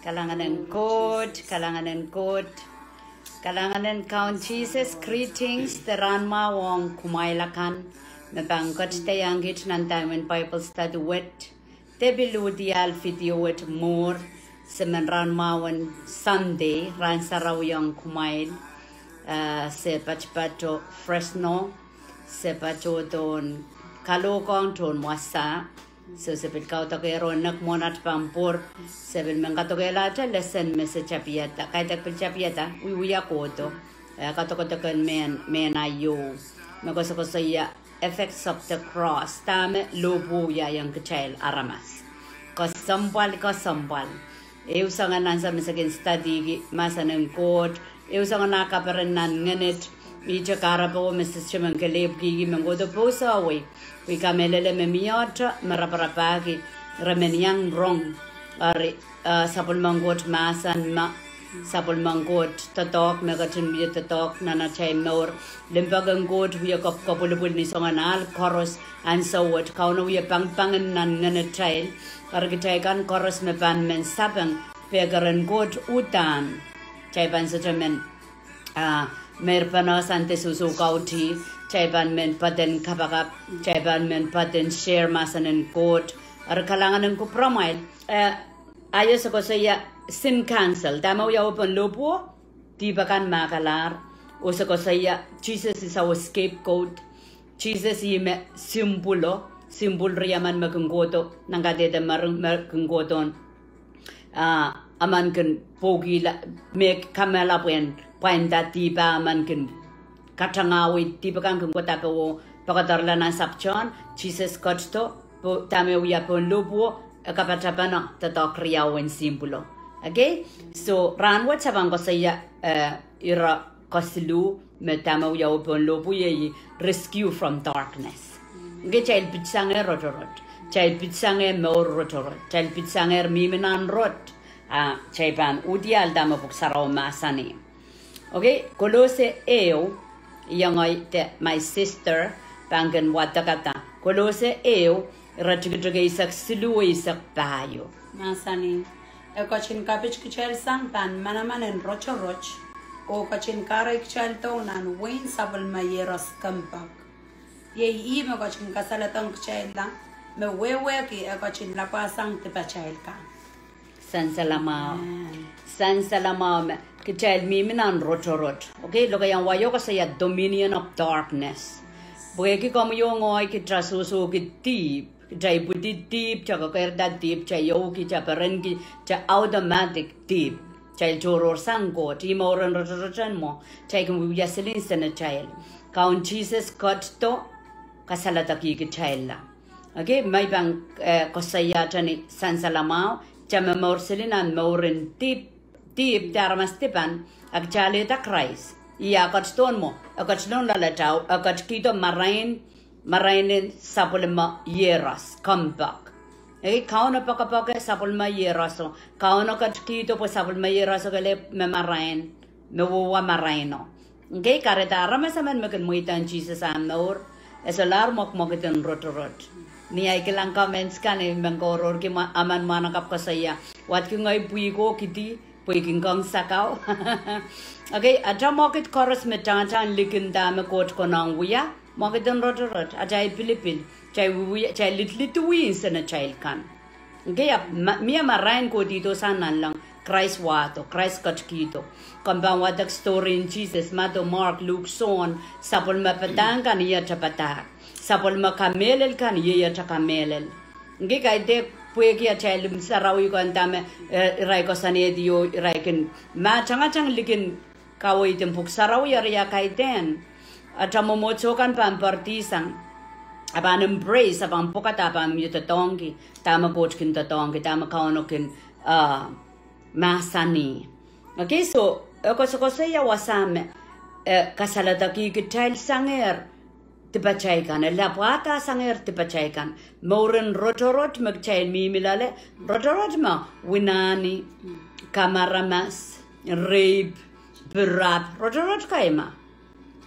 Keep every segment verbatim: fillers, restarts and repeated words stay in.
Kalahngan en Koht, kalahngan en Koht. Kalahngan en Kaun Sises, greetings de rahn mwahu ong kumwail akan me pahn ketido iang kiht nan dahmw en Bible study wet. De pil uhdiahl video wet mwuhr, se men rahn mwahu en Sunday, rahn sarawi ong kumwail, ah, se patopato Fresno, se patohdo kalohk ong tohn wasa, so se pil kaudokehr oh nek mwohn at pahn pwur, se pil men kadokehlahte lesen me se tapihada, kaidehk pil tapihada, wiewia kohdo, eh, kadokedok en mehn, mehn aio, me koasokoasoia effects of the cross, dahme lohpwuo wiahiong kitail aramas. Kesempwal, kesempwal. Ehu soangen ansou me se kin studyki mahsen en Koht, ehu soangen ah kaperen nan ngenet, ihte kahrepe me se men kelehpwkihki, men kohdo pousehwei, pwe I kamehlele me mie ahte me raparapahki, re men iang rong, eri, ah, sapwellimen Koht mahsen me, sapwellimen Koht doadoahk me ketin wie doadoahk nan atail mour, limpoak en Koht wie kop-, kopwulipwil ni soangen ahl koaros, ansou wet Kauno wie pangpang nan ngenetail, eri kitail kan koaros me pahn men sapeng pehkeren Koht uhdahn, kitail pahn sohte men, ah, meir pahn sang de sohso kautih, kitail pahn men poaden kapakap, kitail pahn men poaden share mahsen en Koht, eri kalahngan en kupwuramwail, eh, aio se koasoia sin council, dahme wiawi pohn lohpwuo, dihp akan mahkalahr, oh se koasoia, Jesus is our scapegoat. Jesus ih me symbol o, symbol riemen me kin kohdo, nan kadehde mering me kin kohdo, ah, emen kin pwukihla, me kamehla pwehn, pwehn nda dihp ah emen kin katengahwei, dihp akan kin kohdo pwe poakoadarala nan sapwtehn, Jesus ketido, pwe dahme wia pohn lohpwuo, e kapatapene doadoahk riau en symbol o. Okay? So, rahn wet se pahn koasoia, eh, ire kesiluh, me dahme wiawi pohn lohpwuo iei rescue from darkness. Okay, kitail pitsang rotorot. Kitail pitsang mour rotorot. Kitail pitsang mihmi nan rot. Ah, kitail pahn uhdiahl dahme Pwuhk Sarawi mahsanih. Okay, Kolose ehu, iang ngehi de my sister, pahn kin wadekada. Kolose ehu, ire tikitik eisek siluh, eisek pahieu. Mahsanih, e ketin kapit kitail sang pahn manaman en rotorot, oh ketin kahrehiong kitail doh nan wehin sapwellime iehros kompoak. Iei ih me ketin kasaledekitailla, me wehwehki e ketin lapwasang dipatail kan. Sansal mwahu. Amen. Sansal mwahu me kitail mihmi nan rotorot. Okay, lokaiahn wai o koasoia dominion of darkness. Pwehki komwi oh ngehi kitail sohsohki dihp, kitail ipwidi dihp, kitail kekeirda dihp, kitail iouki, kitail perenki, kitail automatic dihp. Kitail tohrohr sang Koht, ih mouren rotorot en mwo, kitail kin wiewia silin senetail. Kaun Sises ketido, kasaledekih kitailla. Okay, me I pahn, eh, koasoia ni sansal mwahu, kitail me mour silin nan mouren dihp, dihp de aramas dipan, a kitail alehda Krais. Ih ah ketidohn mwo, e ketilong loalatail, e ketikihdo marain, marain en sapwellime iehros kompoak. Okay, Kauno poakepoake sapwellime iehroso, Kauno ketikihdo pwe sapwellime iehroso kelehpw me marain, me wehwe maraino. Okay, kahrehda aramas emen me kin mweidohng Sises ah mour, e solahr mwekmwekid en rotorot. Ni ahi kilang comments kan, I men koaroahrki mwa-, emen mwahnakapw koasoia, wadki ngehi pwihko kidi, pwe I kin kong sakau. Okay, atail mwekid koaros me tangatang likin dahme Koht konehng wia, mwekid en rotorot, atail pilipil, kitail wiewia, kitail lidlidwin senetail kan. Okay, ahpw ma-, mie marain kohdihdo sang nanleng, Krais wahdo, Krais ketikihdo. Komw pahn wadek story en Sises, Madiu, Mark, Luk, Sohn, sapwellime padahk kan iete padahk. Sapwellime kamehlel kan ieiete kamehlel. Okay, kaidehk pwehki atail limwin sarawi kan dahme, eh, irail koasoanehdi oh irail kin, ma tangatang likin kaweid en Pwuhk Sarawi eri ah kaidehn, atail mwomwohdiso kan pahn poaridi sang, a pahn embrace, a pahn pwukada, a pahn mie doadoahngki dahme Koht kin doadoahngki, dahme Kauno kin, ah, mahsanih. Okay, so, e koasokoasoia wasa me, eh, kasaledekih kitail sangehr dipatail kan, e lapwahda sangehr dipatail kan. Mouren rotorot me kitail mihmi loale, rotorot me winahni, kamaramas, rape, pirap, rotorot kaima.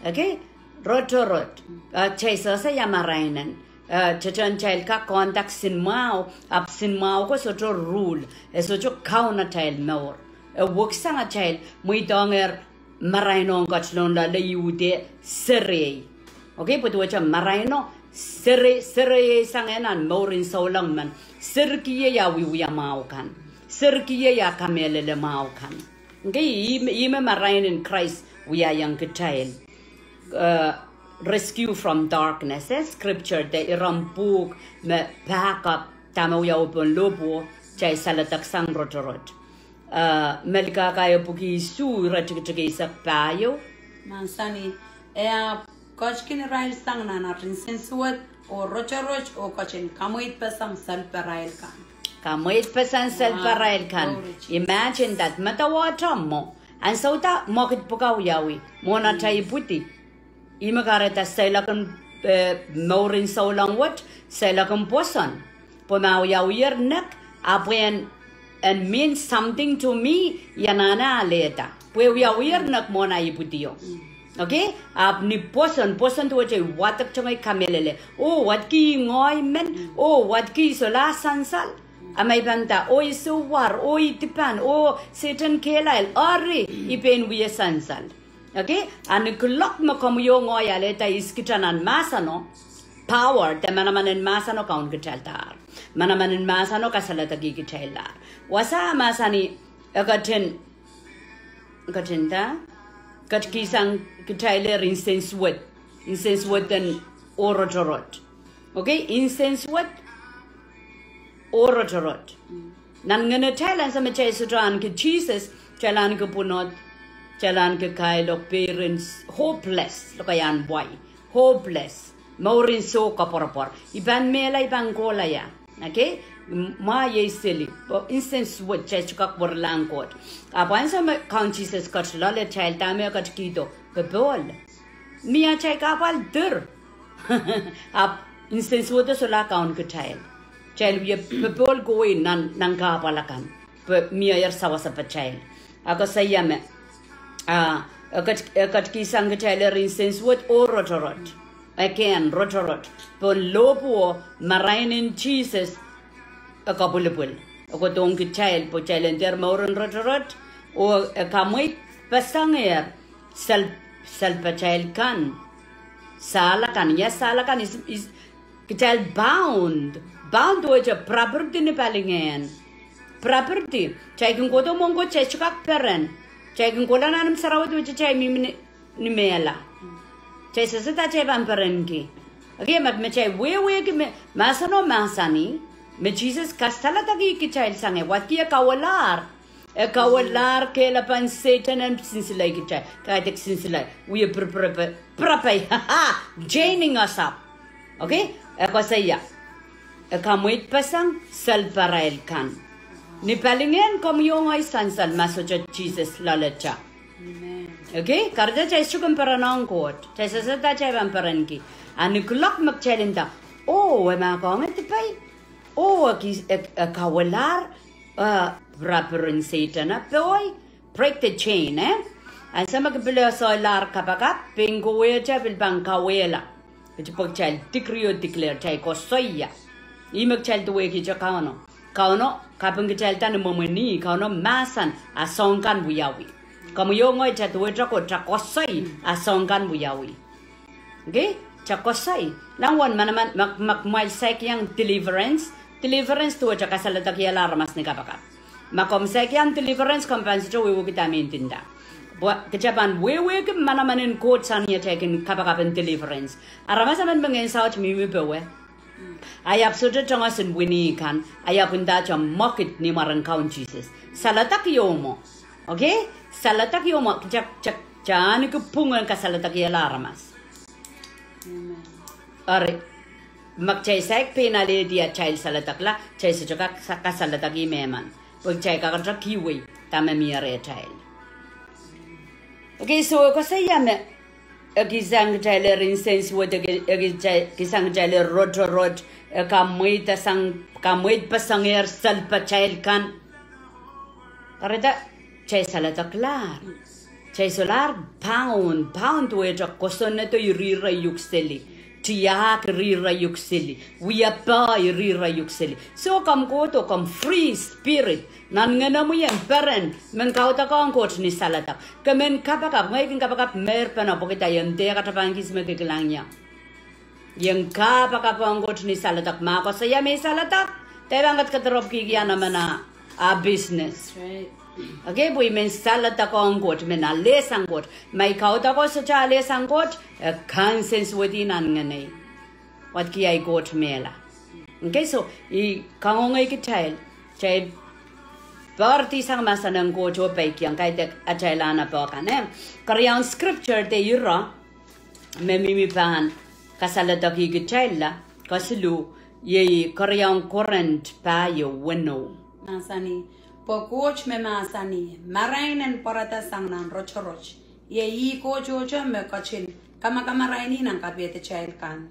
Okay? Rotorot. Ah, kitail sehse ia marain en. Eh, teten atail kak contact sinmwahu, ahpw sinmwahu ko sohte rule, e sohte kaun atail mour. E weksang atail, mweidohngehr marainon ketilong loale, I uhd seri. Okay, pwe duwehte maraino, seri, seri sang nan mourin souleng men. Serkihla wiewia mwahu kan. Serkihla kamehlele mwahu kan. Okay, ihme, ihme marain en Krais wiahiong kitail. Eh, rescue from darkness, eh, scripture de iren pwuhk me back up dahme wiawi pohn lohpwuo, kitail saledek sang rotorot. Eh, Melkahka epwiki isuh, iretikitik eisek pahieu. Mahsanih, e ahpw ketkin irail sang nan ar nsensuwed oh rotorot oh ketin kamweidpeseng selparail kan. Kamweidpeseng selparail kan. Imagine that. Medewe ahte mwo. Ansou da mwekid pwukat wiawi, mwohn atail ipwidi. Ihme kahrehda seiloak en, eh, mourin souleng wet, seiloak en pwoson. Pwe ma wiawier nek, ahpw en, en mean something to me, I anahne alehda. Pwe wiawier nek mwohn ahi ipwidio. Okay? Ahpw ni pwoson, pwoson duwehte wadek tongehr kamehlele. Oh, wadki ngehi men, oh, wadki solahr sansal. A ma I pahn nda, oh, I sou war, oh, I dipan, oh, Sehdan kehlail, eri, I pein wia sansal. Okay? A ni kuloak me komwi oh ngehi alehda ihs kita nan mahseno, power, de manaman en mahseno kaun kitaildahr. Manaman en mahseno kasaledekih kitaildahr. Wasa mahsanih, e ketin, ketin da, ketikihsang kitailehr nsensuwed, nsensuwed en oh rotorot. Okay, nsensuwed oh rotorot. Nan ngehn atail, ansou me kitail sohte ahneki Sises, kitail ahneki pwunod, kitail ahneki kailok, parents, hopeless, lokaiahn wai, hopeless. Mourin soh koapworopwor. I pahn mehla, I pahn kohla ia. Okay? M-, mwa iei seli. Pwe nsensuwed, kitail sohte kak werlahng Koht. Ahpw ansou me Kaun Sises ket loaletail, dahme e ketikihdo? Popohl. Mie atail kahpwal dir. Ahpw nsensuwed solahr kaun kitail. Kitail wie popohl kohwei nan, nan kahpwal akan. Pwe mie ahr sawasepatail. A koasoia me, ah, e ket-, e ketikihsang kitailehr nsensuwed oh rotorot. Again, rotorot. Pohn lohpwuo, marain en Sises e kapwilipwil. E kohdohng kitail, pwe kitail en dehr mouren rotorot, oh e kamweidpesengehr sel-, selpatail kan. Sahl akan, ia sahl akan, is, is, kitail bound. Bound duwehte property ni palingehn. Property. Kitail kin kohdo mwohn Koht, kitail sohte kak peren. Kitail kin kohla nan imw sarawi duwehte kitail mihmi ni, ni mehla. Kitail sehse da kitail pahn perenki. Okay, ma, ma kitail wehwehki me, mahseno mahsanih, me Sises kasaledekih kitail sang e, wadki e kawelahr. E kawelahr kehlapen Sehdan en sinsile kitail, kaidehk sinsile, wie pirpir-, pirapei, chaining us up. Okay? E koasoia, e kamweidpeseng selparail kan. Ni palingehn komwi oh ngehi sansal ma sohte Sises loaleta. Okay? Kahrehda kitail sohte kin perenohng Koht. Kitail sehse da kitail pahn perenki. A ni kuloak me kitail nda, oh, e mahkohng e dipei. Oh, e ki-, e, e kawelahr, eh, pirapir en Sehdan e pohi, break the chain, eh? Ansou me ke pil soilahr kapakap, pein kohwei te pil pahn kawehla. Kitail pwe kitail decree oh declare, kitail koasoia. Ihme kitail duwehkihte Kauno. Kauno, kaping kitail da ni mwomwen ih, Kauno mahsen, a soahng kan wiawi. Komwi oh ngehi kitail duwehte Koht, kitail koasoi, a soahng kan wiawi. Okay? Kitail koasoi. Nan uwen manaman, ma, ma kumwail saik iang deliverance. Deliverance duwehte kasaledekihala aramas ni kapakap. Ma komw saik iang deliverance, komw pahn sohte wehwehki dahme I ndinda. Pwe kitail pahn wehwehki manaman en Koht sang ni atail kin kapakap en deliverance. Aramas emen me ngehn saut mihmi powe. A e ahpw sohte tongosin wini kan, a e ahpw ndahte mwekid ni mwaren Kaun Sises. Saledek ieu mwo. Okay? Saledek ieu mwo, kitail, kitail, kitail ahneki pwungen kasaledekihala aramas. Eri, ma kitail saik pein alehdi atail saledekla, kitail sohte kak sa-, kasaledekih mehmen. Pwe kitail kakete kihwei dahme mie rehtail. Okay, so e koasoia me, e kihsang kitailehr nsensuwed, e ki-, e ki-, kihsang kitailehr rotorot, e kamweidpeseng-, kamweidpesengehr selpatail kan. Kahrehda, kitail saledeklahr. Kitail solahr bound, bound duwehte kosonnedo, irihr, uk seli. tiahk ire ire uk seli, wiepe ire ire uk seli. So komw kohdo, komw free spirit nan ngenemwi en peren, men kaudokiong Koht ni saledek. Ke men kapakap, ngehi kin kapakap meirpene pwehki dah, I en dehr katapan kis me ke kilang ie. I en kapakap ong Koht ni saledek, ma koasoia me I saledek, de I pahn kediropwiki nan emen ah business. Okay, pwe I men saledek ong Koht, I men alehsang Koht. Ma I kaudoko sohte alehsang Koht, e kansensuwed nan ngenei. Wadki ahi Koht mehla. Okay, so I kangoangei kitail, kitail poaridi sang mahsen en Koht oh peikiong, kaidehk atail anahn pwukan, eh. Keriaun scripture de ire me mihmi pahn kasaledekiong kitail la, kesiluh, iei keriaun Korint pahieu weneu. Mahsanih, pwe Koht me mahsanih, marain en pwarada sang nan rotorot. Iei ih Koht ohte me ketin kamakamaraini nan kapehdatail kan,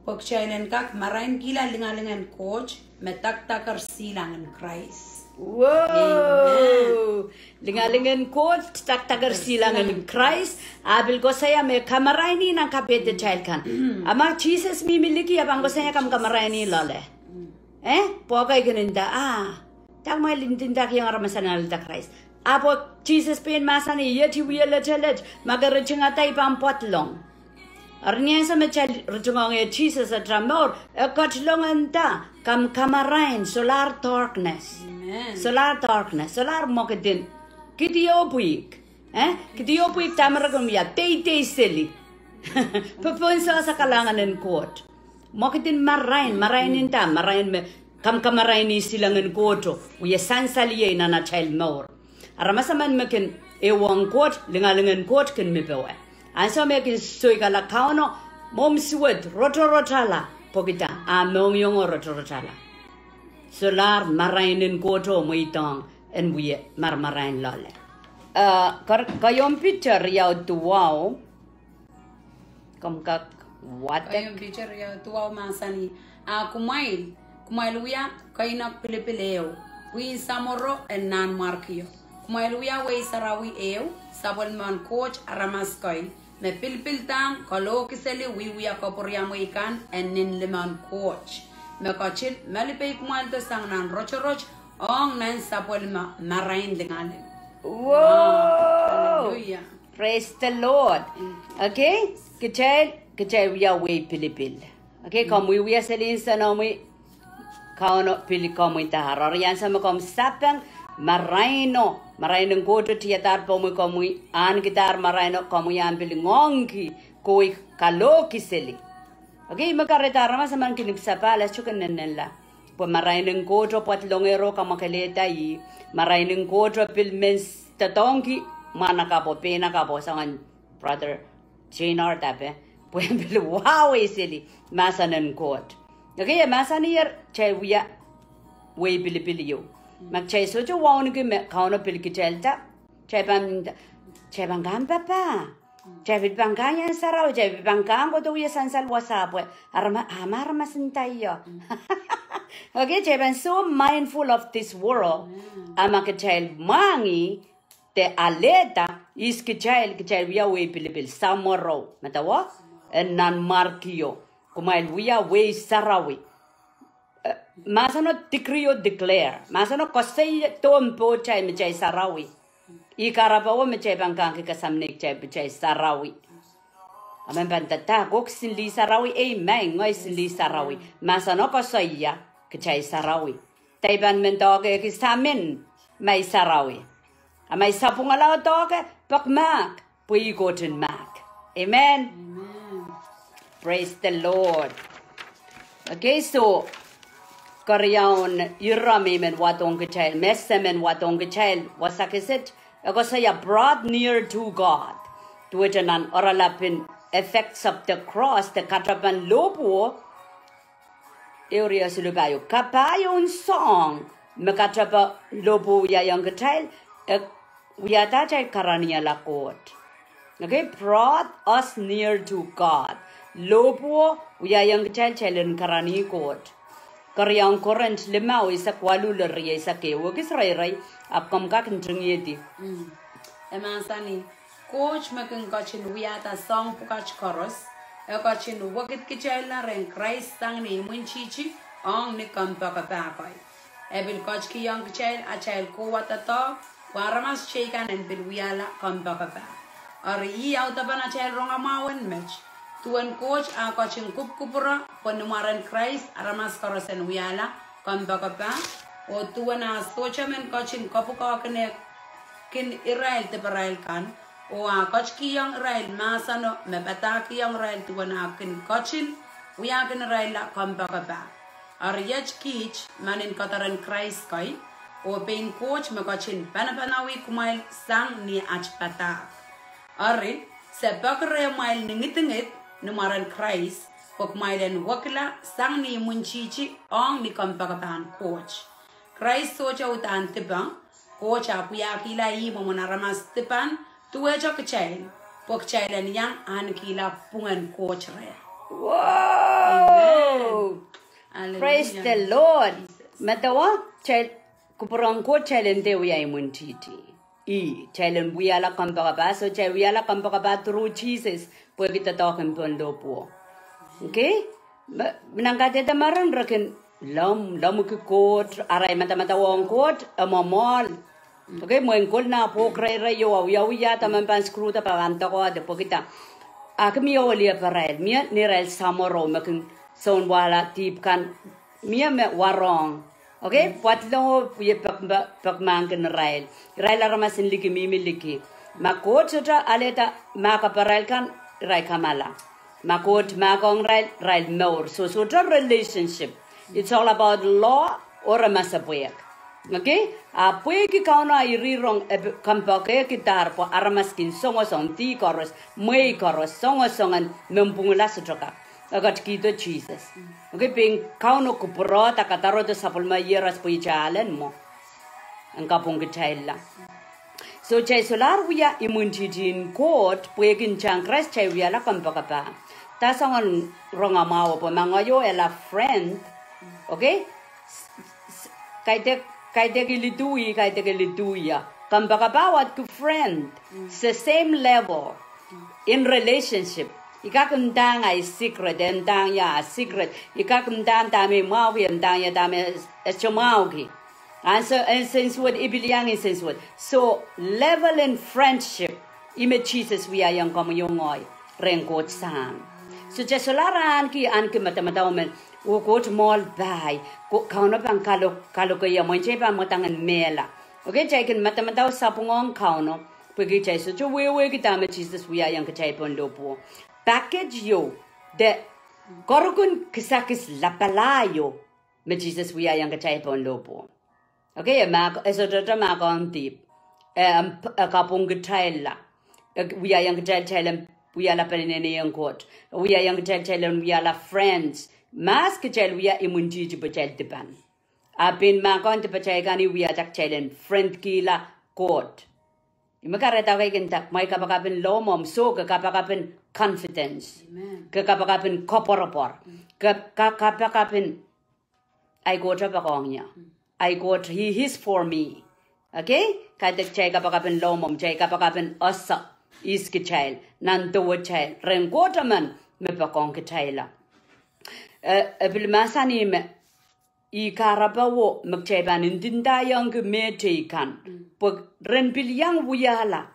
pwe kitail en kak marainkihla lingalingen Koht me dakdaker silangin Krais. Lingalingen Koht dakdaker silangin Krais, a pil koasoia me kamaraini nan kapehdatail kan. A ma Sises mihmi liki, a pahn koasoia, kamw kamaraini loale. Eh, pwe ke kin nda, ah, dah kumwail ndindahkiong aramas en alehda Krais? Ahpw Sises pein mahsanih, iet I wie letelet, ma ke ritingada I pahn pwadlong. Eri ni ansou me kitail ritingohng Sises atail mour, e ketilong nda, kamw kamarain, solahr darkness. Solahr darkness, solahr mwekid en kidiopwihk. Eh, kidiopwihk dahme re kin wia, deidei seli. Pwe pohn sohte kalahngan en Koht. Mwekid en marain, marain nda, marain me kamw kamaraini silangin Kohto wie sansal ie nan atail mour. Aramas emen me kin ehuong Koht, lingalingen Koht kin mi powe. Ansou me kin soikala Kauno, mwohmw suwed rotorotala, pwehki dah, a mohngiong rotorotala. Solahr marain en Kohto mweidohng en wie maramarain loale. Keieun Piter riau duwau, komw kak wadek. Keieun Piter riau duwau mahsanih, a kumwail, kumwail wia keinek pilipil ehu, pwihn samworo en Nanmwarkio. Kumwail wia wehi sarawi ehu, sapwellimen Koht aramas kei, me pilipildahng, kalohkiseli, wiewia kapwuriamwei kan en nin limen Koht, me ketin malipei kumwaildo sang nan rotorot, ong nan sapwellime marain lingaling. Okay, kitail, kitail wia wehi pilipil. Okay, komw wiewia seli nsenohmwi, Kauno pil komwi dahr. Eri ansou me komw sapeng, maraino, marain en Kohto tiadahr pohmwi, komwi ahnkidahr maraino, komwi ahn pil ngoangki, kowe kalohkiseli. Okay, me kahrehda aramas emen kin ipwsapahl, e sohte kin nennenla. Pwe marain en Kohto pwadlongehr oh kamwakelehda ih, marain en Kohto pil men doadoahngki mwahnakapwo, peinakapwo, soangen Brother Jane Ardape, pwe pil wahwei seli mahsen en Koht. Okay, e mahsaniher kitail wia wehi pilipil ieu. Ma kitail sohte wauneki me Kauno pil kitailda, kitail pahn, kitail pahn kahng papah. Kitail pil pahn kahng Ngehn Sarawi, kitail pil pahn kahng kohdo wie sansal wasa pwe, a ma aramas nda ie. Okay, kitail pahn so mindful of this world. A ma kitail mwahngih de alehda, ihs kitail, kitail wia wehi pilipil, samworo, medewe, en Nanmwarkio. Kumwail wia wehi sarawi. Mahseno decree oh declare. Mahseno koasoia dohn pohtail me kitail sarawi. Ih kahrepe me kitail pahn kahngki kasamwoh kitail, kitail sarawi. A men pahn nda, ko kisin lih sarawi, ei, ma ngehi kisin lih sarawi. Mahseno koasoia kitail sarawi. Kitail pahn men doahkehki samin, ma I sarawi. A ma I sapwungala oh doahke, pek mahk, pwe ih Koht en mahk. Amen. Okay, so, keriaun ire me I men wadohng kitail, me se men wadohng kitail wasa kiset, e koasoia brought near to God. Duwehte nan oaralap en effects of the cross, de katapan lohpwuo, ehu riau siluh pahieu, kapahieu en soahng me katapan lohpwuo wiahiong kitail, e wiahda atail karanihala Koht. Okay, brought us near to God. Lohpwuo wiahiong kitail, kitail en karanih Koht. Keriaun Korint limau, eisek waluh lel rieisek ehu, e kis reirei, ahpw komw kak ntingihedi. E mahsanih, Koht me kin ketin wiahda soahng pwukat koaros, E ketin wekidkitailla rehn Krais sang ni imwintihti ong ni kompoakepah kei. E pil ketikihong kitail atail kohwei doadoahk pwe aramas teikan en pil wiahla kompoakepah. Eri ih audepen atail rongamwahu en met. Duwen Koht ah ketin kupwukupwure pwe ni mwaren Krais aramas koaros en wiahla kompoakepah, oh duwen ah sohte men ketin kapwukoahkinehkin irail diparail kan, oh ah ketikihong irail mahseno me padahkihong irail duwen ah kin ketin wiahkin irailla kompoakepah. Eri iet kiht manaman en kohdo rehn Krais kei, oh pein Koht me ketin panapanawih kumwail sang ni at padahk. Eri, se peki rehmwail ni ngidingid ni mwaren Krais, pwe kumwail en wekila sang ni imwintihti ong ni kompoakepahn Koht. Krais sohte uhdahn dipe, Koht ahpw wiahkihla ih mwomwen aramas dipan, duwehte kitail, pwe kitail en iang ahnekihla pwungen Koht reh. Whoa! Amen. Hallelujah. Praise the Lord. Medewe, kupwuren Koht kitail en dehr wia imwintihti. Ih, kitail en wiahla kompoakepah, so kitail wiahla kompoakepah through Sises, pwehki doadoahk en pohn lohpwuo. Okay? Me, me nan kadehdehde mwaren re kin lom, lomwiki Koht, arail madamadau ong Koht, e mwomwohl. Okay, mwein kol nah pwuhk reirei, oh wiawiahda me pahn skruhda pahn doakoahda pwehki dah. Ahki mie oh lihparail, mie neirail samworo me kin sounwahla dihp kan, mie me warohng. Okay, pwadlongo wie pek, pek, pekmahk kin irail. Irail aramas en liki mihmi liki. Ma Koht sohte alehda mahkaparail kan, irail kamala. Ma Koht mahkohng irail, irail mour. So, sohte relationship. It's all about law, oh re masepwehk. Okay? A pwehki Kauno ah irirong e kompoakehkidahr pwe aramas kin songosong, dih koaros, mwehi koaros, songosong en me mpwungla sohte kak. E ketikihdo Sises. Okay, pein Kauno kupwurohda kadarodo sapwellime iehros pwe ih alen mwo en kapwung kitailla. So kitail solahr wia imwintihtihn Koht pwehki ntahn Krais kitail wiahla kompoakepah. Dah soangen rongamwahu pwe ma ngehi oh Ella friend, okay? Kaidehk, kaidehk I liduwi, kaidehk e liduwi ie. Kompoakepah wadek friend. It's the same level in relationship. I kak ndahng ahi secret, e ndahng ie ahi secret. I kak ndahng dahme I mwahuki, e ndahng ie dahme e sohte mwahuki. Ansou, e nsensuwed, I pil iang nsensuwed. So, level in friendship, ih me Sises wiahiong komwi oh ngehi rehn Koht sang. So kitail solahr ahneki, ahneki madamadau men, oh Koht mwohl pai, Kauno pahn kalo, kaloke ie, mwein kitail pahn mwadang en mehla. Okay, kitail kin madamadau sapwung ong Kauno, pwehki kitail sohte wehwehki dahme Sises wiahiong kitail pohn lohpwuo. Package ieu, de korukun kisakis lapala ieu me Sises wiahiong kitail pohn lohpwuo. Okay, e mahk, e sohte mahkohng dihp. E, e kapwung kitailla. E wiahiong kitail, kitail en wiahla peneinei en Koht. E wiahiong kitail, kitail en wiahla friends. Mahs kitail wia imwintihti pwe kitail dipan. A pein mahkohng dipatail kan I wiahda kitail en friendkihla Koht. Ih me kahrehda kei kin dah, mwein kapakap en lohmwomw, soh, ke kapakap en confidence. Ke kapakap en koapworopwor. Ke, ke kapakap en ahi Koht e poakohng ie. Ahi Koht, he is for me. Okay? Kaidehk kitail kapakap en lohmwomw, kitail kapakap en ese ihs kitail, nan dewetail, rehn Koht emen me poakohng kitailla. E, e pil mahsanih me, ih kahrepe wo me kitail pahn ndindaiongki mehteikan, pwe ren pil iang wiahla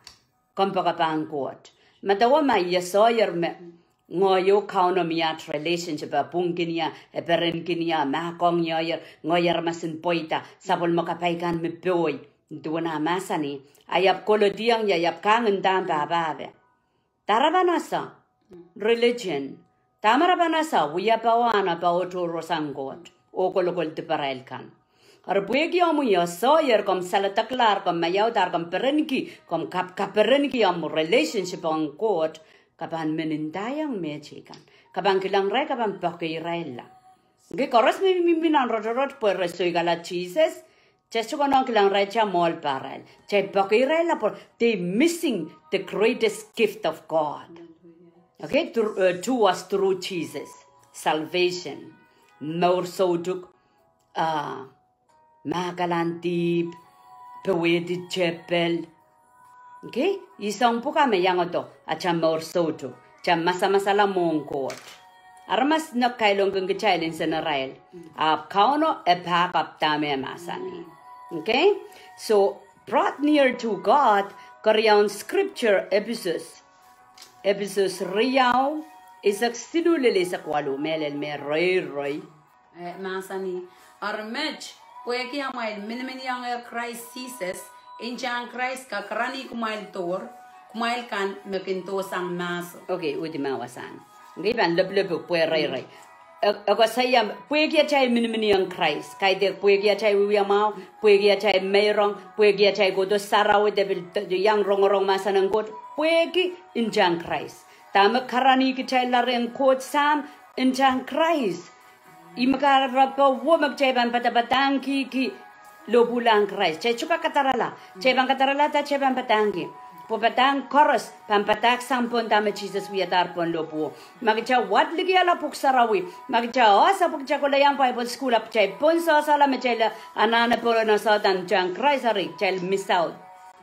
kompoakepahn Koht. Medewe ma I soaier me ngehi oh Kauno mie at relationship, e pwungkin ie, e perenkin ie, mahkohng ie, ngehi aramas en pweida, sapwellime kapai kan me pohi, duwen ah mahsanih, I ahpw kolediong ie, I ahpw kahng ndahng pahpahwe. Dah re pahn ese? Religion. Dahme re pahn ese? Wia powe, ahn powe tohrohrsang Koht oh kolokol diparail kan. Eri pwehki omwi oh soaier komw saledeklahr, komw maiaudahr, komw perenki, komw kap, kaperenki omw relationship ong Koht, ke pahn men ndaiong mehteikan. Ke pahn kilang irail, ke pahn poakeirailla. Okay, koaros me mihmi nan rotorot pwe re soikala Sises, kitail sohte konehng kilang irail, kitail mwohl pahrail. Kitail poakeirailla pwe they missing the greatest gift of God. Okay, through, uh, to us through Jesus. Salvation. Mour soutuk, ah, mahkalahn dihp, powehdi tepel. Okay, ih soang pwuka me iangodo atail mour soutuk. Kitail masamasala mwohn Koht. Aramas nek kailongkin kitail nsenarail. Ahpw Kauno e back up dahme e mahsanih. Okay? So, brought near to God, keriaun scripture Episos. Episos riau, eisek siluh lel eisek waluh, mehlel me reirei. Eh, mahsanih, eri met, pwehki amwail miniminiong Krais Sises, ntahn Krais kak karanih kumwail dohr, kumwail kan me kin dohsang mahso. Okay, uhdi ma wasahn. Okay, pahn leplepwuk pwe reirei. E, e koasoia, pwehki atail miniminiong Krais, kaidehk pwehki atail wiewia mwahu, pwehki atail meirong, pwehki atail kohdo sarawi de pil, de, iang rongorong mahsen en Koht, pwehki ntahn Krais. Dahme karanih kitail la rehn Koht Sahm, ntahn Krais. Ih me kahrepe wo me kitail pahn padapadahngkihki lohpwuwalahn Krais. Kitail sohte kak kadarala. Kitail pahn kadarala dah kitail pahn padahngki. Pwe padahk koaros pahn padahk sang pohn dahme Sises wiadahr pohn lohpwuo. Ma kitail wad likiala pwuhk sarawi, ma kitail oahs ahpw kitail kohla iang Bible school ahpw kitail pohn sehsehla me kitail anahne pohn sehdan ntahn Krais, eri kitail miss out.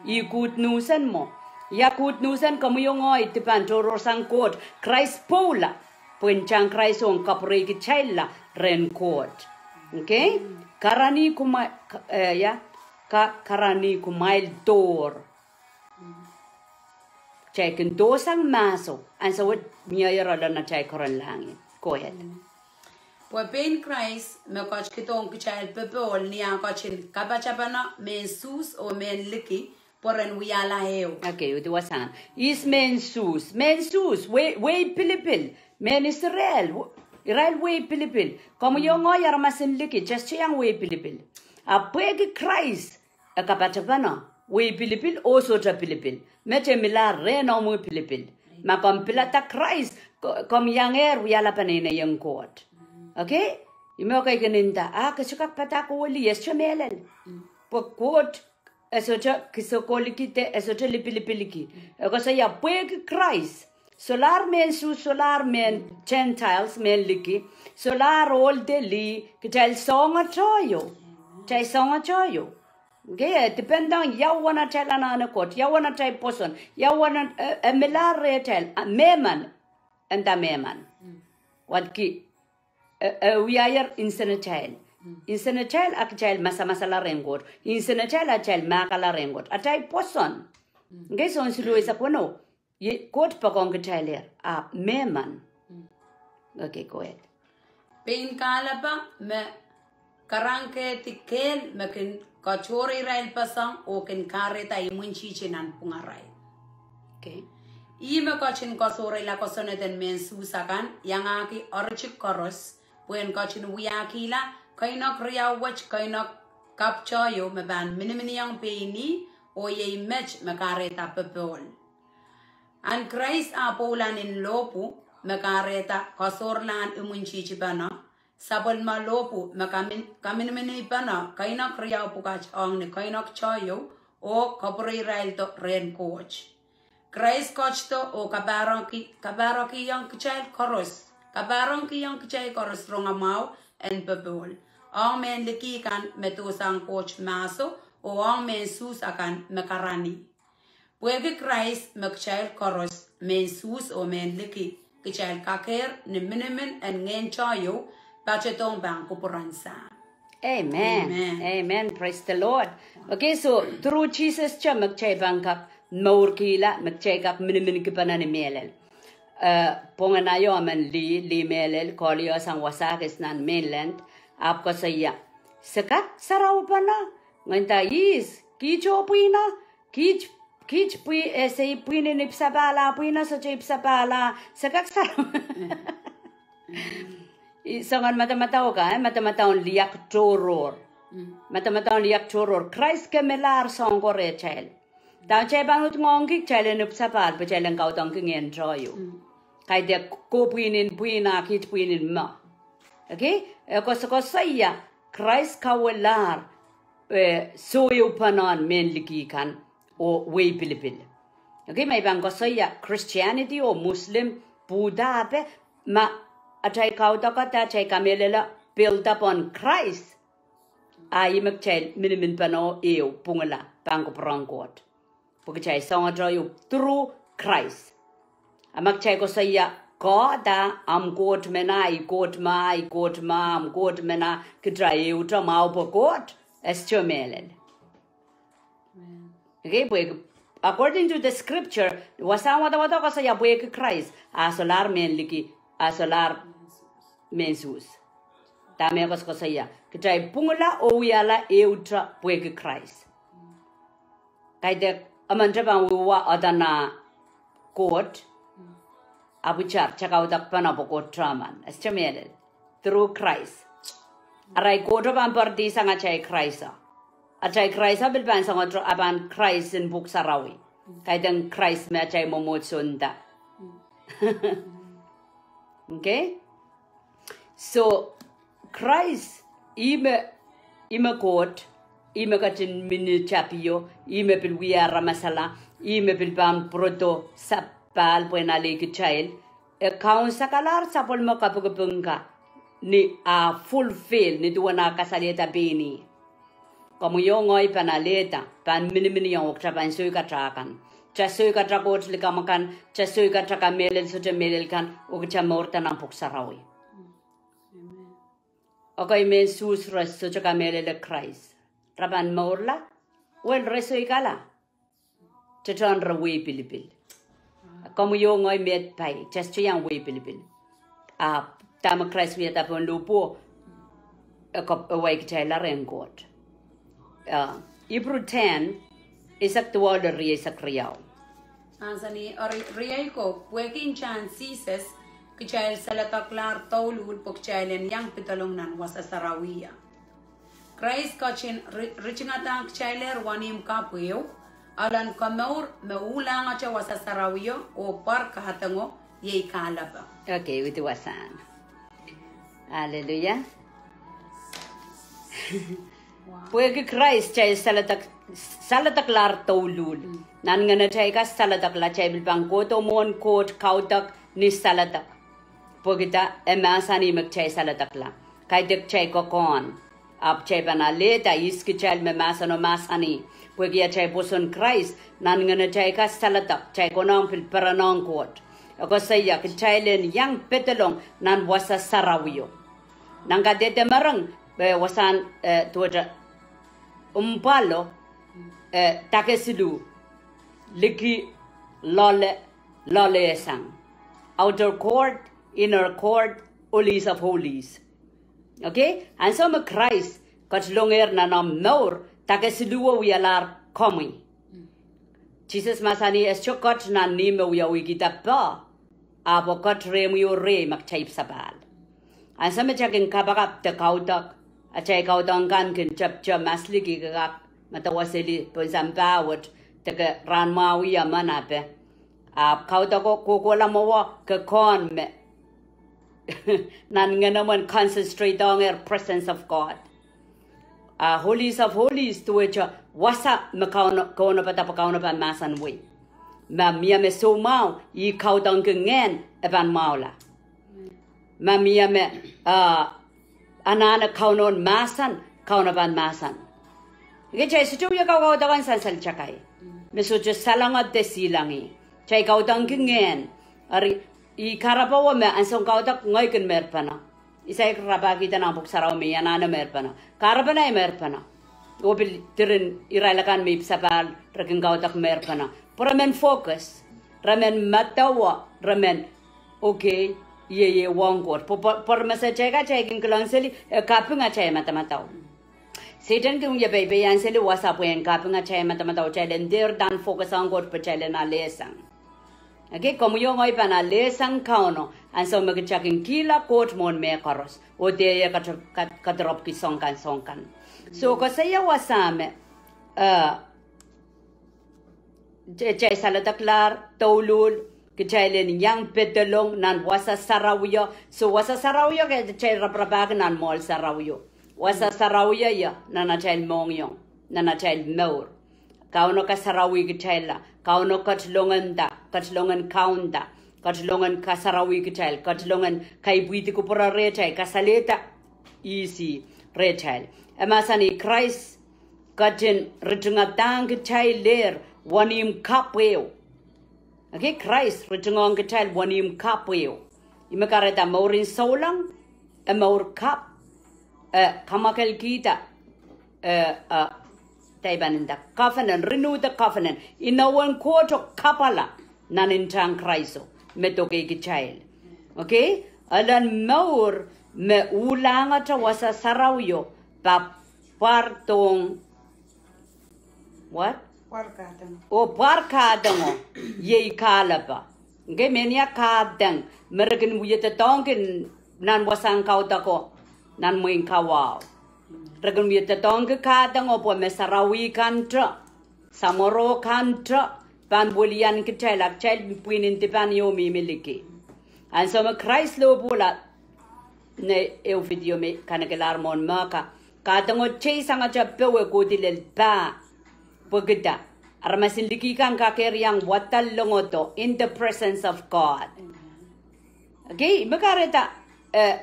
Ih good news en mwo. Ia good news en komwi oh ngehi, di pahn tohrohrsang Koht, Krais pwoula. Pwe ntahn Krais ong kapwurei kitailla rehn Koht. Okay? Karanih kumwa-, ka-, eh, ia, ka-, karanih kumwail dohr. Kitail kin dohsang mahso, ansou wet mie ire lel nan atail keren lahng. Go ahead. Pwe pein Krais me ketikihdohng kitail popohl ni ah ketin kapatapene mehn Suhs oh mehn liki, pwe ren wiahla ehu. Okay, uhdi wasahn. Ihs mehn Suhs? Mehn Suhs, wehi, wehi pilipil. Mehn Israel, we-, irail wehi pilipil. Komwi oh ngehi aramas en liki, kitail sohte iang wehi pilipil. Ahpw pwehki Krais, e kapatapene wehi pilipil oh sohte pilipil. Met e milahr rehn omwi pilipil. Ma komw pilada Krais, ko-, komw iangehr wiahla peneineien Koht. Okay? Ih me kitail kin nda, ah, ke sohte kak padahk oh lih, e sohte mehlel. Pwe Koht e sohte kisokoliki de, e sohte lipilipilki. E koasoia pwehki Krais, solahr mehn Suhs, solahr mehn Gentiles, mehn liki, solahr ohl de lih, kitail soangohte ieu. Kitail soangohte ieu. Okay, e depend on ia uwen atail anahne Koht, ia uwen atail pwoson, ia uwen, eh, eh, milahr rehtail, ah, mehmen, e nda mehmen. Wadki, eh, eh, wiahier nsenatail. Nsenatail a kitail masamasala rehn Koht. Nsenatail a kitail mahkala rehn Koht. Atail pwoson. Okay, Sohn siluh eisek weneu. Ia Koht poakohng kitailehr, ah, mehmen. Okay, go ahead. Pein kahlap me karangkehdi kehl me kin katohre irail pasang oh kin kahrehda imwintihti nanpwungarail. Okay. Ih me ketin koasoareila kosonned en mehn Suhs akan, iangahki oaritik koaros, pwehn ketin wiahkihla keinek riau wet, keinek kapwtohio me pahn miniminiong pein ih, oh iei met me kahrehda popohl. Ahn Krais ah pwoula nin lohpwu me kahrehda koasoaralahn imwintihtipene, sapwellime lohpwu me kamin-, kaminiminiong pene keinek riau pwukat ong ni keinoaketeio oh kapwureiraildo rehn Koht. Krais ketido oh kapahrengki-, kapahrekiong kitail koaros, kapahrekiong kitail koaros rongamwahu en popohl, ong mehn liki kan me dohsang Koht mahso, oh ong mehn Suhs akan me karanih. Pwehki Krais me kitail koaros, mehn Suhs oh mehn liki, kitail kakehr ni minimin en ngehn teio, patohdohng pahn kupwuren Sahm. Amen. Amen. Amen. Praise the Lord. Okay, so through Jesus te me kitail pahn kak mourkihla, me kitail kak miniminki pene ni mehlel. Eh, pwongin aio emen lih, lih mehlel, kolio sang wasa kis nan mainland, ahpw koasoia, se kak sarawi pene, ngehnda ihs, kiht oh pwihno, kiht, kiht pwi, eh, se ih pwihn en ipwsapahl ah pwihno, sohte ipwsapahl ah, se kak sarawi. I soangen madamadau ka, eh, madamadau en liak tohrohr. Madamadau en liak tohrohr. Krais kemelahr soangko rehtail. Dahme kitail pahn uhd ngoangki, kitail en ipwsapahl, pwe kitail en kaudokki ngehn teio. Kaidehk ko pwihn en pwihn ah kiht pwihn en me. Okay? E koasokoasoia, Krais kauwehlahr, eh, sohte pahn mehn liki kan, oh wehi pilipil. Okay, ma I pahn koasoia Christianity oh Muslim, Buddha ape, ma atail kaudok da atail kamehlele build up on Christ. A ih me kitail minimin pene oh ehu pwungla pahn kupwuren Koht. Pwe kitail soangohte ieu through Christ. A ma kitail koasoia Koht, a, ahmw Koht mena, ahi Koht ma, ahi Koht ma, ahmw Koht mena, kitail ehute mwahu pwe Koht, e sohte mehlel. Okay, pwehki, according to the scripture, wasahn wadawad koasoia pwehki Krais, a solahr mehn liki, a solahr mehn Suhs. Dahme e koasokoasoia? Kitail pwungla oh wiahla ehute pwehki Krais. Kaidehk, emente pahn wiewia odana Koht, ahpw itar, kitail kaudokpene pwe Koht teman. E sohte mehlel. Through Christ. Arail Koht o pahn poaridi sang atail Krais o. Atail Krais o pil pahn soangoto, a pahn Krais en Pwuhk Sarawi. Kaidehn Krais me atail mwomwohdiso nda. Okay? So, Krais, ih me, ih me Koht, ih me ketin mihmi tapio, ih me pil wia aramasala, ih me pil pahn pwurodo sapahl pwehn ale kitail, e kaunsekalahr sapwellime kapikipik kan ni ah fulfill, ni duwen ah kasalehda pein ih. Komwi oh ngehi pahn alehda, pahn miniminiong oh kitail pahn soikatail kan. Kitail soikatail Koht likamw akan, kitail soikatail kamehlel sohte mehlel kan, oh kitail mourda nan Pwuhk Sarawi. Okay, mehn Suhs re sohte kamehlele Krais, re pahn mourla? Well, re soikala. Tetan re wehi pilipil. Komwi oh ngehi me pai, kitail sohte iang wehi pilipil. Ahpw dahme Krais wiahda pohn lohpwuo, e kap, e wai kitailla rehn Koht. Uh, Hebrew ten, eisek duwau lel rieisek riau. Ansou me eri, riei ko, pwehki ntahn Sises, kitail saledeklahr douluhl pwe kitail en iang pedolong nan wasa sarawio. Krais ketin ri-, ritingadahng kitailehr wenihmw kapw ehu, ahlen komour me uhlahngete wasa sarawio oh pwarada ngo iei kahlepe. Okay, with wasahn. Hallelujah. Pwehki Krais kitail saledek-, saledeklahr douluhl. Nan ngenetail ka saledekla, kitail pil pahn kohdo mwohn Koht kaudok ni saledek. Pwehki dah? E mahsanih me kitail saledekla. Kaidehk kitail kokohn. Ahpw kitail pahn alehda ihs kitail me mahseno mahsanih. Pwehki atail pwoson Krais, nan ngenetail ka saledek, kitail konehng pil perenohng Koht. E koasoia kitail en iang pedolong nan wasa sarawio. Nan Kadehde Mering, eh, wasahn, eh, duwehte, mpwalo, eh, dake siluh, liki loale, loalesang. Outer court, inner court, holies of holies. Okay? Ansou me Krais ketilongehr nan omw mour, dake siluh o wialahr komwi. Sises mahsanih e sohte ket nan ih me wiawihkihda poh, ahpw ket rehmwi oh rehi ma kitail ipw sapahl. Ansou me kitail kin kapakap de kaudok, atail kaudok kan kin tepte, masliki, kak medewe seli pohn sampah wet, de ke rahnmwahwih emen ape. Ahpw kaudok o kohkohla mwowe ke kohn me nan ngenemwen concentrate-ohngehr presence of God. Ah, holies of holies duwehte wasa me Kauno, Kauno pahn, pwe Kauno pahn mahsanwei. Ma mie me soumwahu, ih kaudok ngehn, e pahn mwahula. Ma mie me, ah, anahne Kauno en mahsan, Kauno pahn mahsan. Kitail sohte wia kaukaudok en sansal takai me sohte salenged de silangih. Kitail kaudok ngehn. Eri, ih kahrepe wo me ansoun kaudok ngehi kin mehrpene. I saik rapahkihda nan Pwuhk Sarawi me I anahne mehrpene. Kahrepen ahi mehrpene. Oh pil diren irail akan me ipw sapahl re kin kaudok mehrpene. Pwe re men focus. Re men medewe, re men, okay, ie, ie, wong Koht. Pwe, pwe, pwe re mese kitail ka kitail kin kileng seli, e kaping atail madamadau. Sehdan kin wie peipei anseli wasa pwe en kaping atail madamadau, kitail en dehr focus ong Koht pwe kitail en alehsang. Okay, komwi oh ngehi pahn alehsang Kauno, ansou me kitail kin kihla Koht mwohn mehkoaros. Oh dehr kat-, kat-, kadirepwki soahng kan, soahng kan. So, koasoia wasa me, eh, kitail saledeklahr douluhl, kitail en iang pedolong nan wasa sarawio. So, wasa sarawio ke kitail raparapahki nan mwoahl sarawio. Wasa sarawio ie nan atail mohngiong, nan atail mour. Kauno kasarawi kitailla, Kauno ketilongehda, ketilongen kaunda, ketilongen kasarawi kitail, ketilongen kaipwihdi kupwure rehtail, kasalehda ihs ih rehtail. E mahsanih Krais ketin ritingadahng kitailehr wenihmw kapw ehu. Okay, Krais ritingohng kitail wenihmw kapw ehu. Ih me kahrehda mourin souleng, e mour kapw, e kamwakelkihda, e, e, dahme I pahn nda, covenant, renew the covenant. Inowen Koht kapwala nan ntahn Kraiso me doke kitail. Okay? Elen mour me uhlahngete wasa sarawio, pahn pwardohng, what? Oh, pwarkahdengo iei kahlepe. Okay, mehnia kahdeng me re kin wie doadoahngki nan wasahn kaudoko nan mwein kawahu. Re kin wie doadoahngki kahdengo pwe me sarawi kante, samworo kante, pahn wilian kitail, a kitail pwihn en dipan ieu mihmi liki. Ansou me Krais lohpwuhla, ne ehu video me kanekehlahr mwohn mehka, kahdengo tei sangete powe kohdi lel pah, pwehkida aramas en liki kan kak iang wadal longodo in the presence of God. Okay, me kahrehda, e,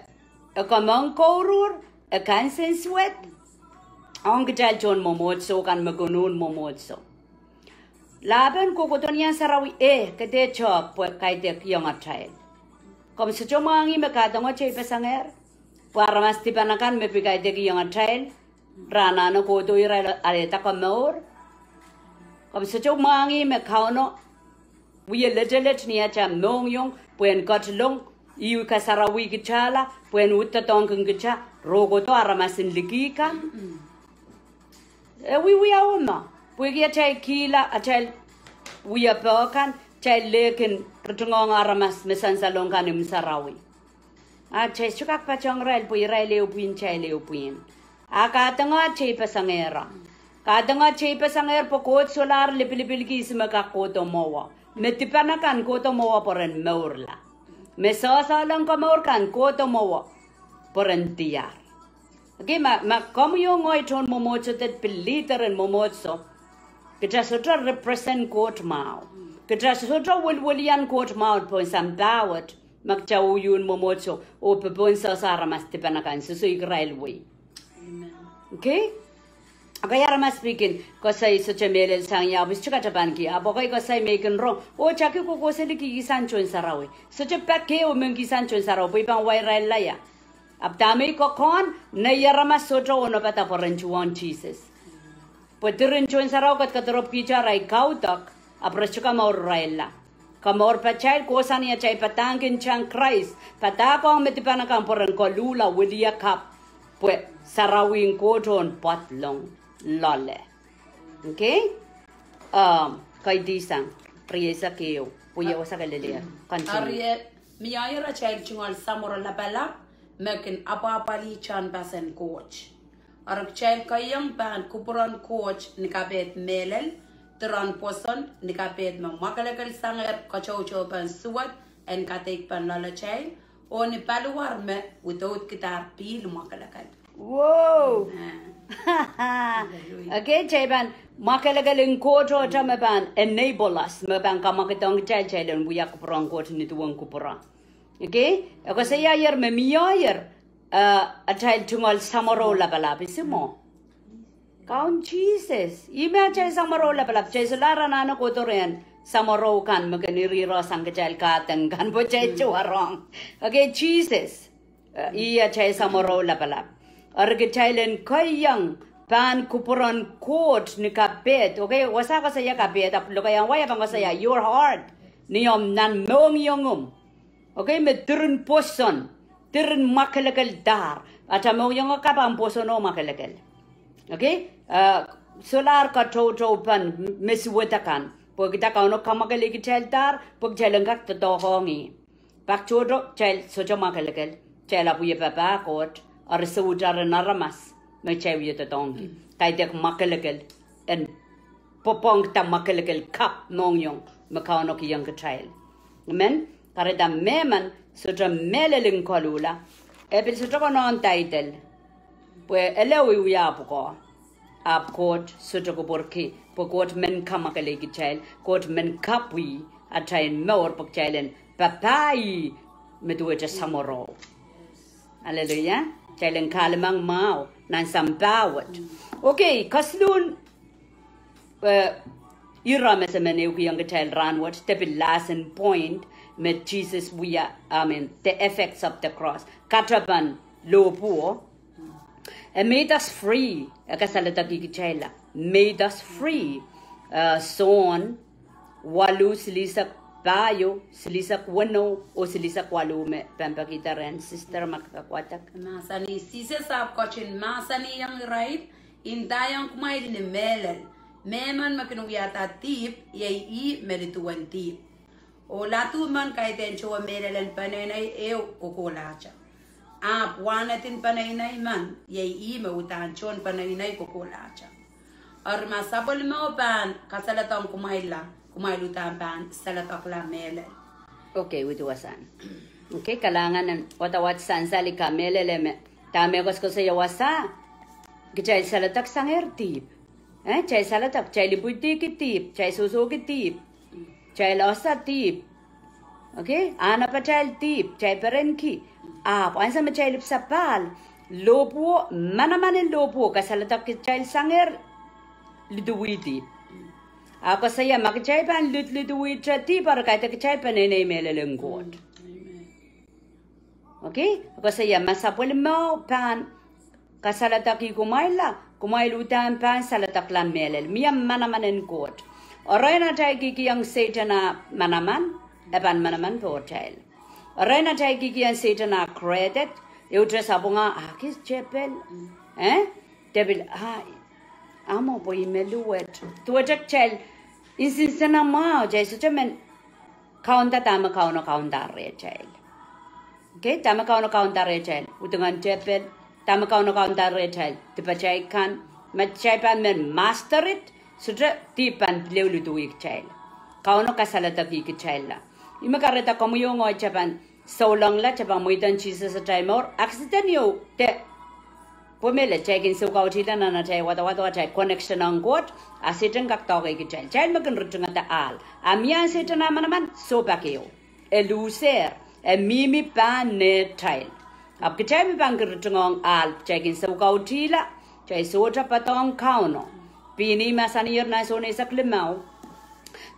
e komohng kouruhr, e kansensuwed ong kitail tohn mwomwohdiso kan me kin uhn mwomwohdiso. Lahpen kohkohdo ni ahn sarawi, e, ke dehr tehk pwe kaidehk iang atail. Komw sohte mwahngih me kahdengo teipasangehr pwe aramas dipan akan me pil kaidehk iang atail, re anahne kohdo irail alehda komour. Komw sohte mwahngih me Kauno wie letelet ni atail mohngiong pwehn ketilong, ih kasarawi kitailla pwehn uhd doadoahngkin kitail, rohkohdo aramas en liki kan. E wiewiawi me, pwehki atail kihla, atail wiepe kan, kitail lehkin ritingohng aramas me sansalong kan imw sarawi. A kitail sohte kak patohng irail pwe irail ehu pwihn, kitail ehu pwihn. A kahdengo teipasangehr. Kahdengo teipasangehr pwe Koht solahr lipilipilki ihs me kak kohdo mwowe. Me dipan akan kohdo mwowe pwe ren mourla. Me sohsohlong komour kan kohdo mwowe pwe ren diar. Okay, ma, ma komwi oh ngehi tohn mwomwohdiso de pil leader en mwomwohdiso, kitail sohte represent Koht mwahu. Kitail sohte wiliwilian Koht mwahu pohn sampah wet, ma kitail uhwong mwomwohdiso oh popohn sohsoh aramas dipan akan, sohsohki irail wei. Okay? Ekei aramas pil kin koasoi sohte mehlel sang ie, ahpw I sohte kak pahn ki, ahpw ekei koasoi me I kin rong, oh kitail kohkohseli kihsang tohn sarawi. Sohte pak ehu me kihsang tohn sarawi, pwe I pahn wa irail laia. Ahpw dahme I kokohn, nei aramas sohte onopada pwe ren tuhwong Sises. Pwe diren tohn sarawi kadkadorop kitail arail kaudok, ahpw re sohte komour irailla. Komour pahtail kohsang ni atail padahngki ntahn Krais, padahkohng me dipan akan pwe ren koluhla wilia kapw, pwe sarawien Koht en pwadlong loale. Okay? Um, kaidehsang, rieisek ehu, pwe ia wasa ke lelehdi. Continue. Eri e mie atail tungoal samworo lapalap, me kin apwahpwalih tehnpasen Koht. Eri kitail keiong pahn kupwuren Koht ni kapehd mehlel, diren pwoson, ni kapehd me mwakelekel sangehr katoutoupen suwed en kadeikpen loalatail, oh ni paliwar me udoudkidahr pihl mwakelekel. Whoa! Ekei, kitail pahn mwakelekel en Koht ohte me pahn enable us, me pahn kamwakidohng kitail, kitail en wia kupwuren Koht ni duwen kupwure. Ekei, e koasoiaier me mie, eh, atail tungoal samworo lapalap, isi mwo. Kaun Sises, ih me atail samworo lapalap, kitail solahr anahne kohdo rehn samworo kan me kin irihrehsang kitail kahdeng kan pwe kitail sohte warohng. Ekei, Sises. Eh, ih atail samworo lapalap. Eri kitail en keiong pahn kupwuren Koht ni kapehd. Okay, wasa koasoia kapehd, ahpw lokaiahn wai e pahn koasoia your heart. Ni omw nan mohngiongomw. Okay, me diren pwoson, diren mwakelekeldahr. Atail mohngiong kan pahn pwoson oh mwakelekel. Okay, eh, solahr katoutoupen me suwed akan. Pwehkida Kauno kamwakelei kitaildahr, pwe kitail en kak doadoahkohng ih. Pak tohto kitail sohte mwakelekel, kitail ahpw wie papah Koht, eri sohte ren aramas me kitail wie doadoahngki. Kaidehk mwakelekel en pwopwongda mwakelekel kapw mohngiong me Kauno kihong kitail. Amen. Kahrehda mehmen sohte mehlel en koluhla, e pil sohte konehng title. Pwe ele wiewia pwukoa. Ahpw Koht sohte kupwurki, pwe Koht men kamwakelei kitail, Koht men kapwi atail mour pwe kitail en papah ih me duwehte samworo. Hallelujah. Kitail en kahlemeng mwahu nan sampah wet. Okay, kesiluhn, eh, ira me se men ehukihong kitail rahnwet, de pil last point me Sises wia, I mean, the effects of the cross. Katapan lohpwuo. E made us free, e kasaledekih kitailla. Made us free. Eh, Sohn waluh silihsek pahieu, silihsek weneu, oh silihsek waluh me pahn pekihda rehn sister ma ke kak wadek. Mahsanih, Sises ahpw ketin mahsanihong irail, I ndaiong kumwail ni mehlel, mehmen me kin wiahda dihp, iei ih me liduwen dihp. Oh ladu men kaidehn towe mehlel en peneinei ehu kokohlahte. Ahpw wahned en peneinei men, iei ih me uhdahn tohn peneinei kokohlahte. Eri ma sapwellimomwi pahn kasaledohng kumwailla, kumwail uhdahn pahn saledekla mehlel. Okay, with wasan. Okay, kalahngan en wadawad sansal I kamehlele me dahme koasokoasoia wasa, kitail saledek sangehr dihp. Eh, kitail saledek, kitail ipwidihki dihp, kitail sohsohki dihp, kitail ese dihp. Okay, ahn apatail dihp, kitail perenki. Ahpw ansou me kitail ipwsapahl, lohpwuo, manaman en lohpwuo kasaledek kitail sangehr liduwih dihp. A koasoia ma kitail pahn lid-, liduwihte dihp, eri kaidehn kitail peneinei mehlel en Koht. Okay? Koasoia ma sapwellimomwi pahn kasaledekih kumwailla, kumwail uhdahn pahn saledekla mehlel. Mie manaman en Koht. Erein atail kihkihong Sehdan ah manaman, e pahn manaman pohtail. Erein atail kihkihong Sehdan ah credit, ehute sapwung ah kis tepel. Eh? Tepel, ah, amo pwe I me luwet. Duwehte kitail, nsenamwahu, kitail sohte men kaunda dahme Kauno kaundahr rehtail. Okay, dahme Kauno kaundahr rehtail, udingen tepel, dahme Kauno kaundahr rehtail, dipatail kan, ma kitail pahn men master it, sohte dihp pahn pil ehu liduwih kitail. Kauno kasaledekih kitailla. Ih me kahrehda komwi oh ngehi kitail pahn soulengla, kitail pahn mweidohng Sises atail mour, accident ieu de pwe mehlel kitail kin soukautihla nan atail wadawad oh atail connection ong Koht, a Sehdan kak doadoahngki kitail. Kitail me kin ritingada ahl, a mie ahn Sehdan ah manaman, sohpak ehu. E lusehr, e mihmi pahn nehtail. Ahpw kitail me pahn kin ritingohng ahl, kitail kin soukautihla, kitail sohte poadohng Kauno. Pwehn ih mahsaniher nan Sohn eisek limau,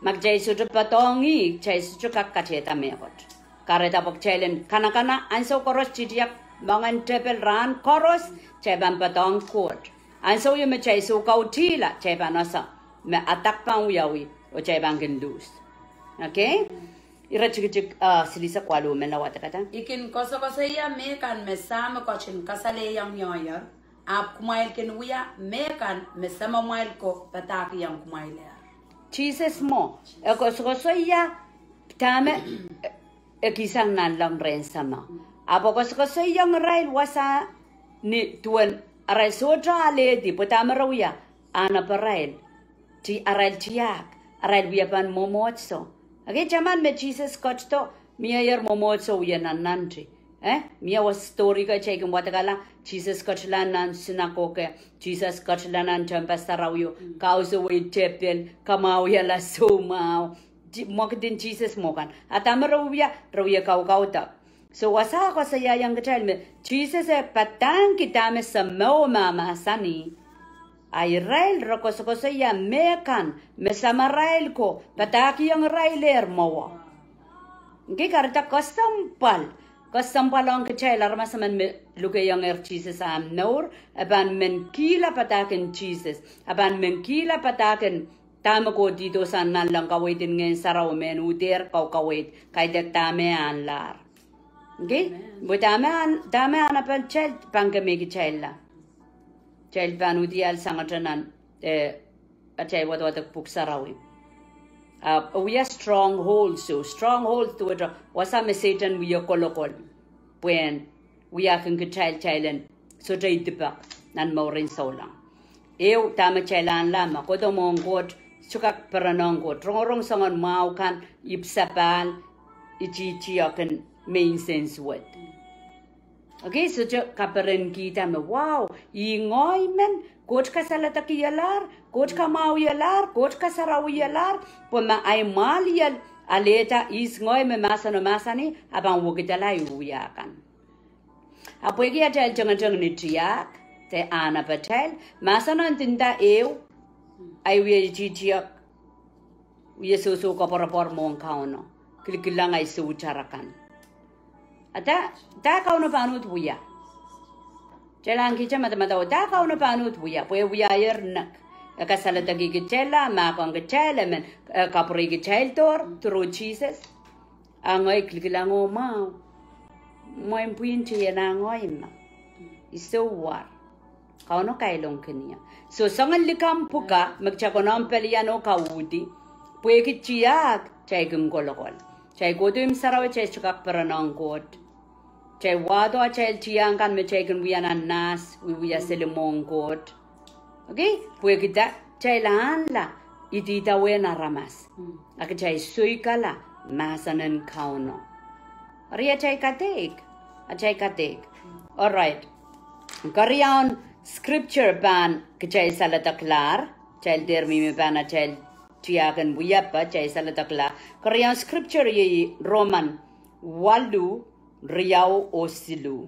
ma kitail sohte poadohng ih, kitail sohte kak katehda mehkot. Kahrehda pwe kitail en kanakana ansou koaros, tiahk, moangen tepel rahn koaros, kitail pahn poadohng Koht. Ansou ieu me kitail soukautihla, kitail pahn ese me adak pahn wiawi, oh kitail pahn kin lose. Okay? Ire tikitik, ah, silihsek waluh me lawadekada. I kin koasokoasoia mehkan me Sahmo ketin kasalehiong ie, ahpw kumwail kin wia mehkan me samamwail ko padahkihong kumwail. Sises mwo, e koasokoasoia dahme e kihsang nanleng rehn Sahmo. Ahpw e koasokoasoiong irail wasa ni duwen arail sohte alehdi pwe dahme re wia, ahn aparail, ti-, arail tiahk, arail wiepen mwomwohdiso. Okay, taman me Sises ketido, mieier mwomwohdiso wie nannanti. Eh, mie wasa story ko kitail kin wadekala, Sises ketila nan sinakoke, Sises ketila nan tehnpas sarawio, kausewei tepel, kamwahwihala soumwahu, mwekid en Sises mwo kan. A dahme re wia, re wia kaukaudok. So wasa koasoiaiong kitail me Sises e padahngki dahme Sahmo mahmahsanih. A irail re koasokoasoia mehkan me samarail ko padahkihong irailehr mwowe. Ngehi kahrehda kesempwal, kesempwal ong kitail aramas emen me lukeiongehr Sises ahmw mour, e pahn men kihla padahk en Sises, e pahn men kihla padahk en dahme kohdihdo sang nanleng, kaweid en Ngehn Sarawi, mehn uhdehr kaukaweid, kaidehk dahme ahnlahr. Okay? Pwe dahme ahn, dahme ahn apatail pahn kemehkitailla. Kitail pahn uhdiahl sangete nan, eh, atail wadawadek pwuhk sarawi. Ah, wia strongholds, so strongholds duwehte wasa me Sehdan wie kolokol pwehn wiahkin kitail, kitail en sohte idipek nan mouren souleng. Ehu dahme kitail ahnla me kohdo mwohn Koht, sohte kak perenong Koht. Rongorong soangen mwahu kan, ipwsapahl, itihtiok en mehn nsensuwed. Okay, sohte kaperenkihda me, wow, ih ngehi men, Koht kasaledekihlahr, Koht kamwahwihlahr, Koht kasarawihalahr, pwe ma ahi mwahliel alehda ihs ngehi me mahseno mahsanih, a pahn wekidala ahi wia kan. A pwehki atail tengeteng ni tiahk, de ahn apatail, mahseno ndinda ehu, ahi wie itihtiok, Wia sohso koapworopwor mwohn Kauno. Kilikilang ei soutar akan. A da, da Kauno pahn uhd wia? Kitail ahnikihte madamadau, da Kauno pahn uhd wia? Pwe e wiahier nek. E kasaledekih kitail, mahkohng kitail, e men, e kapwurei kitail doar through Sises. A ngehi kilikilang oh mwahu. Mwein pwihn teian ngehi ma. I sou war. Kauno kailongkin ie. So, soangen likamw pwukat, me kitail konehng pelian oh kauhdi. Pwehki tiahk, kitail kin kolokol. Kitail kohdo imw sarawi, kitail sohte kak perenong Koht. Kitail wahdo atail tiahk kan me kitail kin wia nan nahs, wiewia seli mwohn Koht. Okay? Pwehki da, kitail ahnla, ididawehn aramas. A kitail soikala, mahsen en Kauno. Eri atail kadeik. Atail kadeik. All right. Keriaun scripture pahn kitail saledeklahr. Kitail dehr mihmi pahn atail tiahk en wiepe, kitail saledeklahr. Keriaun scripture iei Roman waluh, riau oh siluh.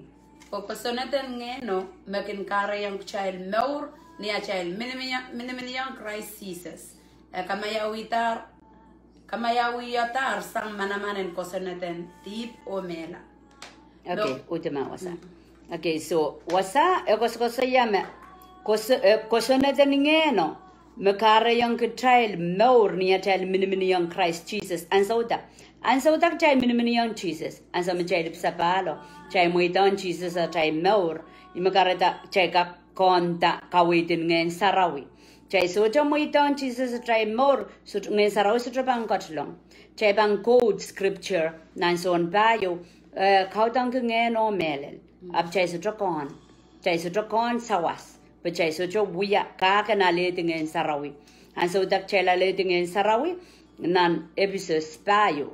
Oh kosonned en Ngehno me kin kahrehiong kitail mour ni atail miniminiong, miniminiong Krais Sises. E kamaiauihdahr, kamaiauihdahr sang manaman en kosonned en dihp oh mehla. Okay, no. Uhd ma wasa. Okay, so wasa e koasokoasoia me kos-, eh, kosonned en Ngehno me kahrehiong kitail mour ni atail miniminiong Krais Sises. Ansou da, ansou da kitail miniminiong Sises? Ansou me kitail ipwsapahl, kitail mweidohng Sises atail mour. Ih me kahrehda kitail kak konda kaweid en Ngehn Sarawi. Kitail sohte mweidohng Sises atail mour, sohte, Ngehn Sarawi sohte pahn ketilong. Kitail pahn quote scripture nan sounpar ieu, eh, kaudokki ngehn oh mehlel. Ahpw kitail sohte kehn, kitail sohte kehn sawas, pwe kitail sohte wia kahk en alehdi Ngehn Sarawi. Ansou da kitail alehdi Ngehn Sarawi, nan Episos pahieu.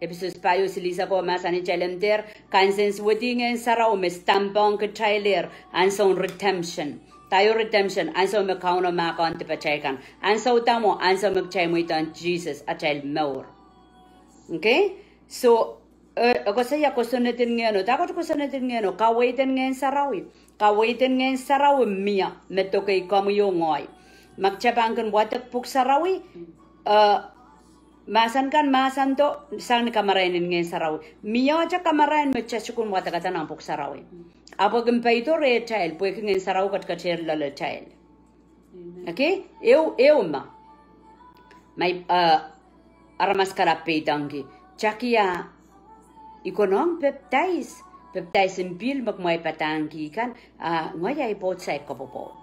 Episos pahieu silihsek ko mahsanih kitail en dehr kansensuwedih Ngehn Sarawi me stampohng kitailehr ansoun redemption. Dah ieu redemption? Ansou me Kauno mahkohng dipatail kan. Ansou da mwo? Ansou me kitail mweidohng Sises atail mour. Okay? So, eh, e koasoia kosonned en Ngehno. Dahkot kosonned en Ngehno? Kaweid en Ngehn Sarawi. Kaweid en Ngehn Sarawi mie, me dokei komwi oh ngehi. Ma kitail pahn kin wadek Pwuhk Sarawi, eh, mahsen kan mahsando sang ni kamarain en Ngehn Sarawi. Mie ihte kamarain me kitail sohte kin wadekada nan Pwuhk Sarawi. Ahpw e kin peido rehtail, pwehki Ngehn Sarawi ketiketehr loalatail. Okay? Ehu, ehu ma. Ma, eh, aramas kalap peidohngki, Takia, I konehng pepdais, pepdais en pihl me kumwail padahngki kan, a ngehi ahi pwoud saik kopwopwoud.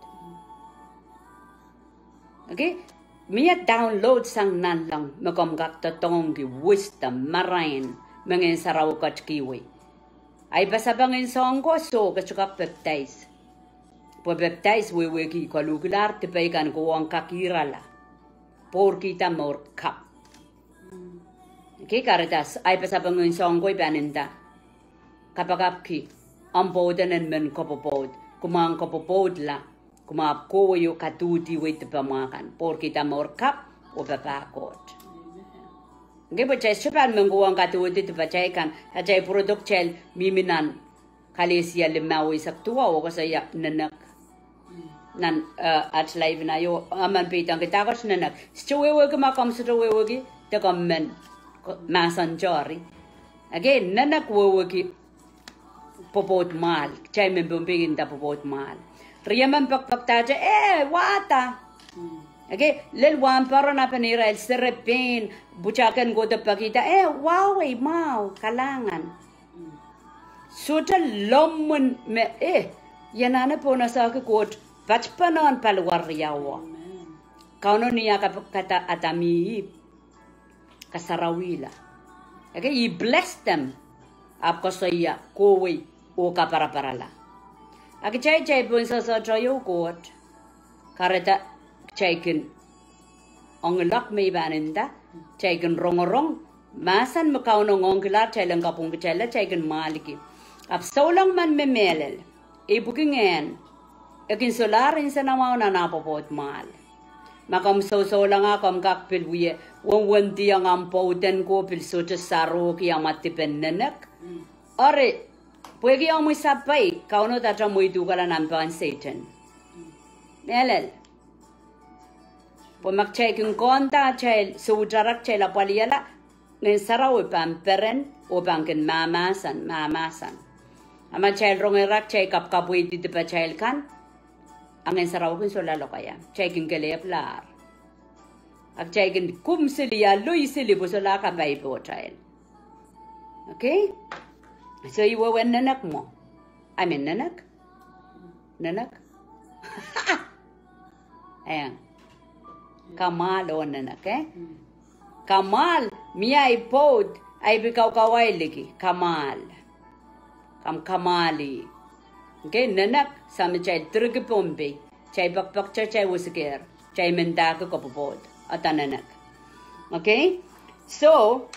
Okay? Mie download sang nanleng me komw kak doadoahngki wisdom, marain, me Ngehn Sarawi ketikihwei. Ahi pasapeng en soahng ko, soh, ke sohte kak pepdais. Pwe pepdais wehwehki koluhkilahr dipei kan kohwong kak irala, pwourkihda mour kapw. Okay, kahrehda ahi pasapeng en soahng ko I pahn nda, kapakapki omw pwoud en men kopwopwoud, kumwa en kopwopwoudla, kumwa ahpw kohwei oh kaduhdihwei dipamwa kan, pwourkihda mour kapw oh papah Koht. Okay, pwe kitail sohte pahn men kohwong kaduhdi dipatail kan, atail pwurodo kitail mihmi nan Kalesia limau eisek duwau, oh koasoia nenek. Nan, eh, at live na ieu, emen peidohngki dahkot nenek. Sohte wehwehki ma komw sohte wehwehki, de komw men, ko-, mahsen teri. Okay, nenek wehwehki pwopwoud mwahl. Kitail men Pohnpei nda pwopwoud mwahl. Riemen pekpekdahte, eh, wahda. Okay, lel wahnpoaron ape neirail serepein, pwutahken kohdo pekihda, eh, wahwei, mwahu, kalahngan. Sohte lomwen me, eh, I anahne pohnese ki Koht patpene nan paliwar riau. Kauno ni eh kapikada Adam oh Ihp, kasarawihla. Okay, He blessed them. Ahpw koasoia, kohwei oh kaparaparala. A kitail, kitail pohn sohsohte ieu Koht, kahrehda kitail kin ong loak me I pahn nda, kitail kin rongorong mahsen me Kauno ngoangkilahr kitail en kapwung kitailla, kitail kin mwahliki. Ahpw souleng men me mehlel, ipwiki ngehn, e kin solahr nsenamwahu nan ah pwopwoud mwahl. Ma komw sousoulang a komw kak pil wie, wenwendiong omw pwouden ko pil sohte sarohki amwa dipen nenek. Eri, pwehki omwi sapai, Kauno dahte mweidohkala nan pahn Sehdan. Mehlel. Pwe ma kitail kin konda atail soutarak, kitail apwalihala, Ngehn Sarawi pahn peren oh pahn kin mahmahsen, mahmahsen. A ma kitail rong ira kitail kapkapwaiada dipatail kan, a Ngehn Sarawi kin solahr lokaia, kitail kin kelehpwlahr. A kitail kin kumwseli, a loiseli pwe solahr kapai pohtail. Okay? So, I wehwehn nenek mwo. I mean, nenek? Nenek? Eh. Kamwahl oh nenek, eh? Kamwahl, mie ahi pwoud, ahi pil kaukawailiki, kamwahl. Kam kamwahli. Okay, nenek, sahm me kitail direki Pohnpei, kitail pekipekte, kitail wisiker, kitail mendahki kopwopwoud, eden nenek. Okay? So,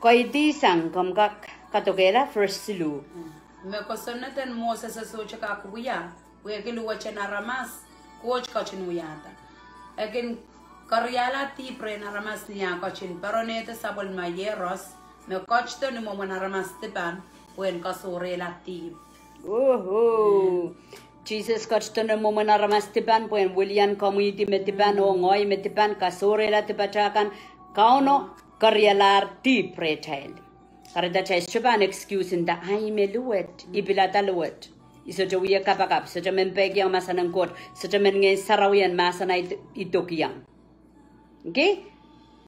kaidehn sang, komw kak kadokehla verse siluh. Me kosonned en Moses e sohte kak wia, pwehki luwet en aramas Koht ketin wiahda. E kin keriahla dihp rehn aramas ni ah ketin poaronehda sapwellime iehros, me ketido ni mwomwen aramas dipan, pwehn kasohrehla dihp. Oho. Sises ketido ni mwomwen aramas dipan, pwehn wilian komwihdi me dipan, oh ngehi me dipan, kasohrehla dipatail kan, Kauno keriahlahr dihp rehtail. Kahrehda kitail sohte pahn excuse nda, ahi me luwet, I pilada luwet. I sohte wia kapakap, sohte men peikiong mahsen en Koht, sohte men Ngehn Sarawi en mahsen ahi idokiong. Okay?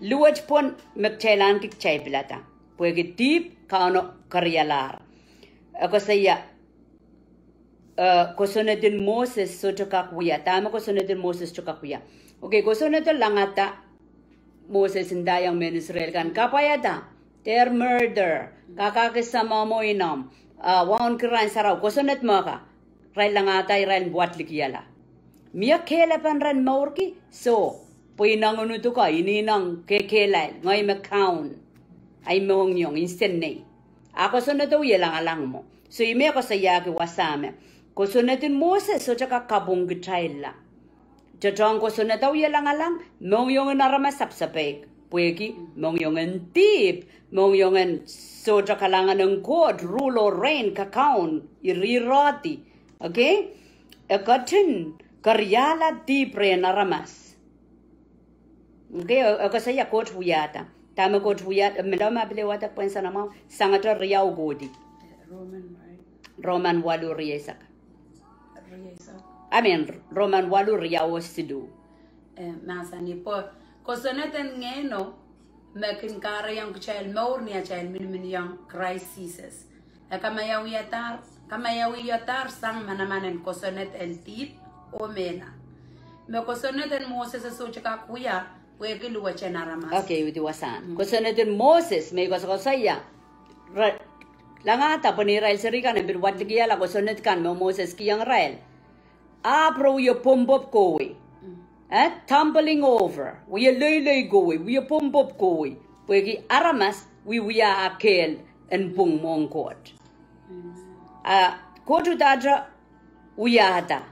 Luwet pwon me kitail ahneki kitail pilada. Pwehki dihp Kauno keriahlahr. E koasoia, eh, kosonned en Moses sohte kak wia. Dahme kosonned en Moses sohte kak wia? Okay, kosonnedo langada Moses ndaiong mehn Israel kan kapwaiada, deir murder, kakahki samamwein omw, ah, wauneki rahn sarawi, kosonned mwo ka, irail langada irail wadlikihala. Mie kehlapen ren mourki, soh, pwe ineng unuduk, inengieng kekehlail, ngehi me kaun, ahi mohngiong, nsenoh. A kosonnedo wie langalang mwo. So I men koasoiahki wasa me kosonned en Moses sohte kak kapwungkitailla. Tohtohn kosonnedo wie langalang, mohngiong en aramas sapasapeik. Pwehki mohngiong en dihp, mohngiong en sohte kalahngan en Koht, rule or reign, kakaun, irirohdi. Okay? E ketin keriahla dihp rehn aramas. Okay, e, e koasoia Koht wiahda. Dahme Koht wiahda, menlau ma pil wadek pwehn sanamwahu, sangete riau kohdi. Roman, right? Roman waluh rieisek. Rieisek. I mean, Roman waluh riau oh siluh. Eh, mahsanih pwe kosonned en Ngehno me kin kahrehiong kitail mour ni atail miniminiong Krais Sises. E kamaiauiadahr, kamaiauiadahr sang manaman en kosonned en dihp oh mehla. Me kosonned en Moses e sohte kak wia, pwehki luwet en aramas. Okay, widi wasahn. Kosonned en Moses me I koasokoasoia. Re, langada pwe neirail seri kan en pil wadlikihala kosonned kan me Moses kihong irail. Ahpw re wie pwopwopw kohwei. Eh, tumbling over. Wie leilei kohwei, wie pwopwopw kohwei. Pwehki aramas wiewia ah kehl en pwung mwohn Koht. A Koht uhdahte wiahda,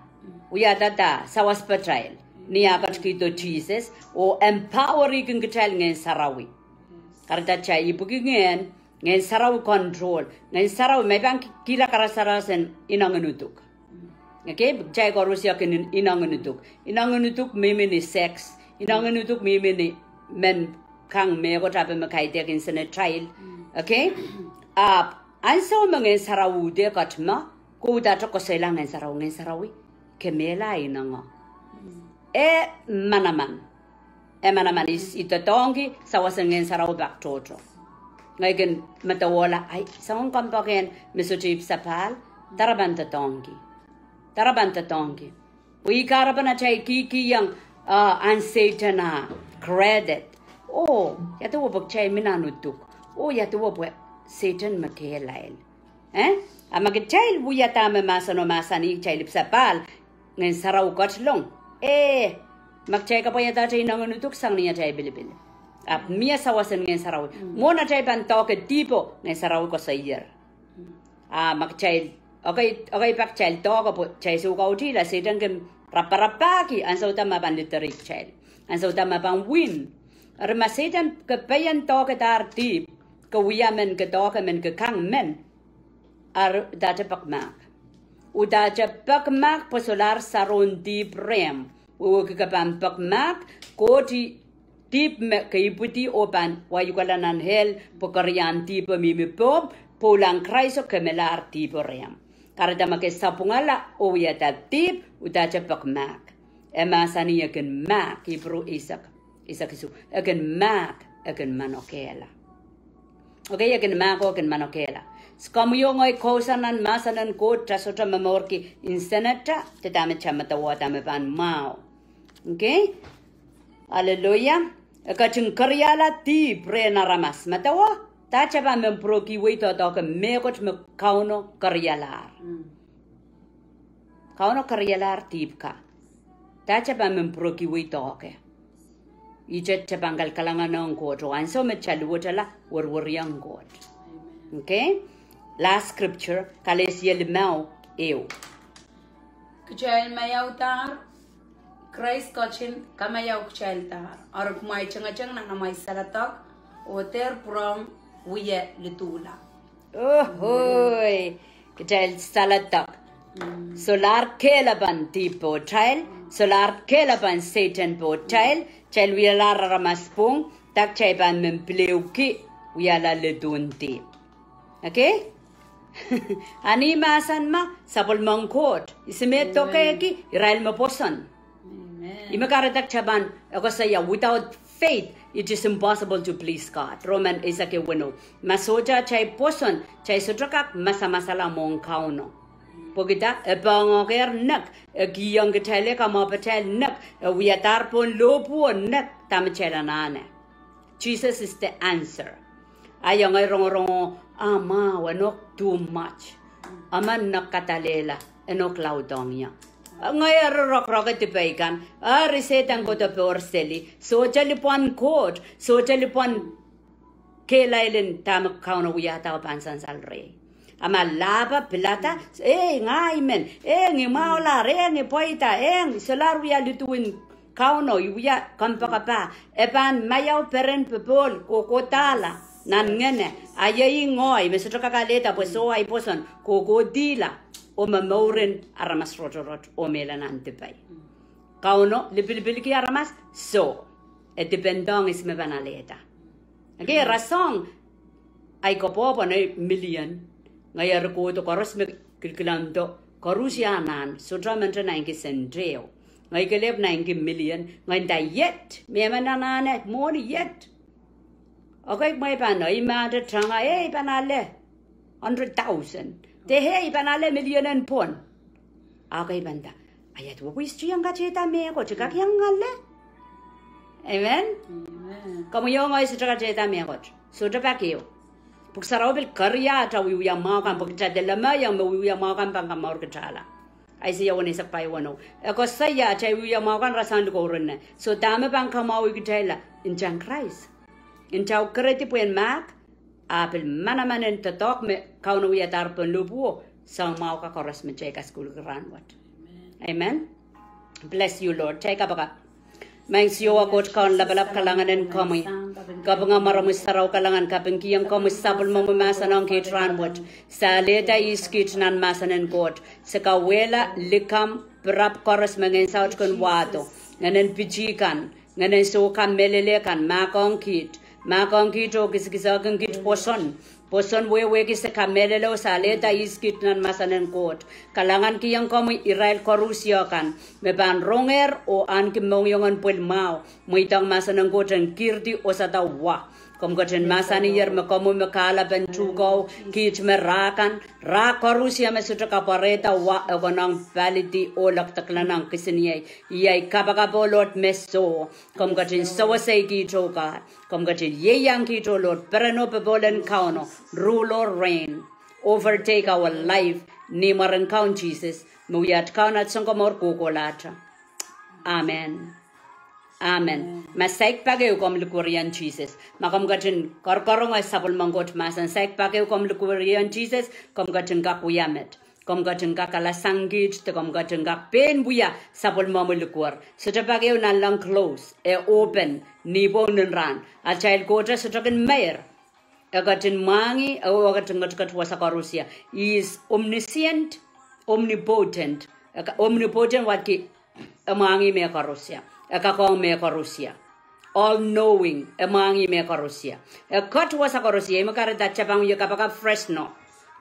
wiahda sawaspatail ni ah ketikihdo Sises oh empowerki kitail Ngehn Sarawi. Kahrehda kitail ipwiki ngehn, Ngehn Sarawi control. Ngehn Sarawi me pahn ki, kihla karasaras en inengin uduk. Okay, kitail koaros kin inengin uduk. Inengin uduk mihmi ni sex. Inengin uduk mihmi ni men kang mehkot ahpw me kaidehk nsenotail. Okay? Ahpw ansou me Ngehn Sarawi de kat me, ke uhdahte koasoila Ngehn Sarawi, Ngehn Sarawi, kemehla inengo. E manaman. E manaman, I, I doadoahngki sawas en Ngehn Sarawi pak tohto. Ngehi kin medewehla, ai, soangen kompoakehn me sohte ipwsapahl, dahre pahn doadoahngki. Dahre pahn doadoahngki. Pwe ih kahrepen atail kihkihong, ah, ahn Sehdan ah credit. Oh, ia duwe pwe kitail mi nan uduk. Oh, ia duwe pwe Sehdan me kehlail. Eh? A ma kitail wiahda me mahseno mahsanih kitail ipwsapahl, Ngehn Sarawi ketlong. Eh, ma kitail kapwaiadahte inengin uduk sang ni atail pilipil. Ahpw mie sawas en Ngehn Sarawi. Mwohn atail pahn doahke dihpo, Ngehn Sarawi koasoier. A ma kitail, okay, okay, pak kitail doahke pwe kitail soukautihla, Sehdan kin raparapahki ansou da me pahn lederih kitail. Ansou da me pahn win. Eri ma Sehdan ke pein doahkedahr dihp, ke wia men, ke doahke men, ke kang men. Eri uhdahte pekmahk. Uhdahte pekmahk pwe solahr sarohng dihp rehmw. Wehwehki ke pahn pek mahk, Koht, dihp me ke ipwidi oh pahn waiukala nan ehl pwe keriahn dihpo mihmi pwung, pwoulahn Krais oh kemelahr dihpo rehmw. Kahrehda ma ke sapwungala oh wiahda dihp, udahte pek mahk. E mahsanih e kin mahk, Ipru eisek, eisek isuh, e kin mahk, e kin manokehla. Okay, e kin mahk oh e kin manokehla. Komwi oh ngehi kousoan nan mahsen en Koht, ta sohte momourki insenata, de dahme ta medewe, dahme pahn mwahu. Okay? Aleluia. E ketin keriahla dihp rehn aramas. Medewe, dahte pahn men pwurehki wei doadoahk mehkot me Kauno kerialahr. Kauno kerialahr dihp ka. Dahte pahn men pwurehki wei doadoahk. Ihte te pahn kal- kalahngan ong Koht oh ansou me ta luwetala, werweriong Koht. Okay? Last scripture, Kalesia limau, ehu. Kitail maiaudahr, Krais ketin kamaiaukitaildahr. Eri kumwail tengeteng nan amwail saledek, oh dehr pwurehng wie liduhla. Ohoi, kitail saledek. Solahr kehlapen dihp pohtail, solahr kehlapen Sehdan pohtail, kitail wialahr aramas pwung, dak kitail pahn men pileuki wiahla liduhn dihp. Okay? A ni mahsen ma, sapwellimen Koht, ihs me dokehki, irail me pwoson. Ih me kahrehda kitail pahn, e koasoia, without faith, it is impossible to please God. Roman eisek weneu. Ma sohte atail pwoson, kitail sohte kak masamasala mwohn Kauno. Pwehki e poahngoakehr nek, e kihong kitail kamwahu patail nek, e wiadahr pohn lohpwuo nek, dahme kitail anahne. Jesus is the answer. A ia ngehi rongorong, a mwahu, e nohk too much. Emen nek kadalehla, e nohk laudohng ie. Ngehi eri rokoroko dipei kan, eri Sehdan kohdo pohr seli, sohte lipwen Koht, sohte lipwen kehlail en dahme Kauno wiahda oh pahn sansal rehi. A ma lahpo pilada, eh, ngehi men, eh, ngehi mwahulahr, eh, ngehi pweida, eh, solahr wia liduhn Kauno, I wia kompoakepah, e pahn maiau peren popohl, kohkohdahla nan ngehne, a iei ngehi me sohte kak alehda pwe soh ahi pwoson, kohkohdihla, oh me mouren aramas rotorot oh mehla nan dipei. Kauno lipilipilki aramas, soh, e dipendohng ihs me pahn alehda. Okay, rasehng ahi kapwopwon, eh, million. Ngehi eri kohdo koaros me kilkilondo, koaros anahne, sohte mendahte naineki sent ehu. Ngehi kelehpw naineki million, ngehi nda iet, me emen anahne mwohni iet. Okay, mwein pahn, eh, I mahte tanga, eh, I pahn ale hundred thousand. De, eh, I pahn ale million en pwon. Okay, I pahn nda, a ia duwe pwe I sohte iang katehda mehkot, I kak iang ale. Amen. Komwi oh ngehi sohte katehda mehkot. Sohte pak ehu. Pwuhk Sarawi pil keriahda wiewia mwahu kan, pwe kitail dehr lemeiong me wiewia mwahu kan pahn kamour kitailla. Aiseia weneisek pahieu weneu. E koasoia atail wiewia mwahu kan rasehng likouren neh. Soh, dahme pahn kamwahwih kitailla? Ntahn Krais. Ntahn keredi pwehn mahk, a pil manaman en doadoahk me Kauno wiadahr pohn lohpwuo, soahng mwahu kan koaros me kitail kasukuhlki rahnwet. Amen. Bless you, Lord. Kitail kapakap. Maing Siohwa Koht Kaun lapalap, kalahngan en komwi. Kapinga mwaromwi sarawi kalahngan, kapingkihong komwi sapwellimomwi mahsen ong kiht rahnwet. Se alehda ihs kiht nan mahsen en Koht. Se kauwehla likamw, pirap koaros me ngehn saut kin wahdo. Ngehnen pitih kan, ngehnen soh kamehlele kan, mahkohng kiht. Mahkohng kiht oh kisakisakin kiht pwoson. Pwoson wehwehki se kamehlele oh se alehda ihs kiht nan mahsen en Koht. Kalahngankihong komwi irail koarusie kan me pahn rongehr oh ahneki mohngiongen pwel mwahu, mweidohng mahsen en Koht en kihdi osada wa. Komw ketin mahsaniher me komwi me kahlapen tuhkeo, kiht me rah kan, rah koarusie me sohte kapwarehda wa e konehng palidi oh lekdekla nan kisiniei. Iei ahi kapakap, oh Lord, me soh. Komw ketin sewesei kiht, oh God. Komw ketin ieiang kiht, oh Lord, pereno popohl en Kauno, rule or reign, overtake our life, ni mwaren Kaun Sises, me wia at Kaun, at Sounkomour kohkohlahte. Amen. Amen. Ma saik pak ehu komw likwerih en Sises, ma komw ketin karonge sapwellimen Koht mahsen, saik pak ehu komw likwerih en Sises, komw ketin kak wia met. Komw ketin kak alasang kiht de komw ketin kak pein wia sapwellimomwi likwer. Sohte pak ehu nanleng close, e open, ni pwoun en rahn. Atail Koht sohte kin meir. E ketin mwahngih, e ketin ketiket wasa koarusie. He is omniscient, omnipotent. Omnipotent wadki E mwahngih mehkoaros. E kakohng mehkoaros. All knowing, e mwahngih mehkoaros. E ket wasa koaros. Ih me kahrehda kita pahn wie kapakap Fresno,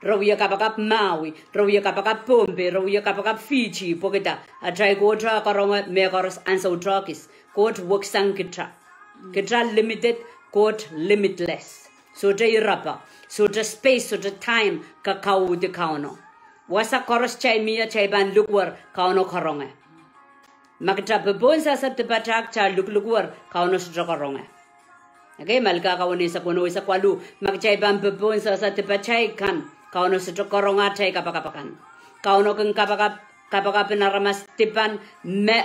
re wie kapakap Maui, re wie kapakap Pohnpei, re wie kapakap Fiji, pwehki dah? Atail Koht karonge mehkoaros ansou tohkis. Koht weksang kita. Kita limited, Koht limitless. Sohte ire pak, sohte space, sohte time, ke kauhdi Kauno. Wasa koaros kitail mie, kitail pahn likwer, Kauno karonge. Ma kita popohn sehse dipatail, kita liklikwer, Kauno sohte karonge. Okay, Melkahka weneisek weneu, eisek waluh, ma kitail pahn popohn sehse dipatail kan, Kauno sohte karonge atail kapakap akan. Kauno kin kapakap, kapakap en aramas dipan me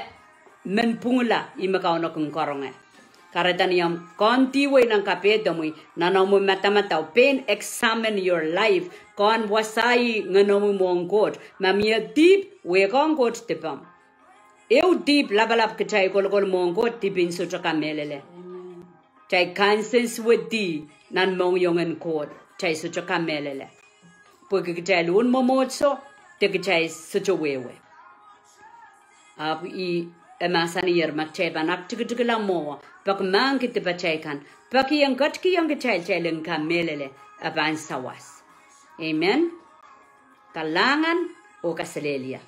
men pwungla, ih me Kauno kin karonge. Kahrehda ni omw kondihwei nan kapehdomwi, nan omw madamadau, pein examine your life, ke en wasahi ngenomwi mwohn Koht, ma mie dihp, wehkohng Koht dipomw. Ehu dihp lapalap kitail kolokol mwohn Koht, dihp en sohte kamehlele. Kitail kansensuwedi nan mohngiong en Koht, kitail sohte kamehlele. Pwehki kitail un mwomwohdiso, de kitail sohte wehwe. Ahpw ih, e mahsaniher ma kitail pahn aktikitikla mwowe, peki mahkki dipatail kan, peki en ketikihong kitail, kitail en kamehlele, e pahn sawas. Amen. Kalahngan oh kaselehlie.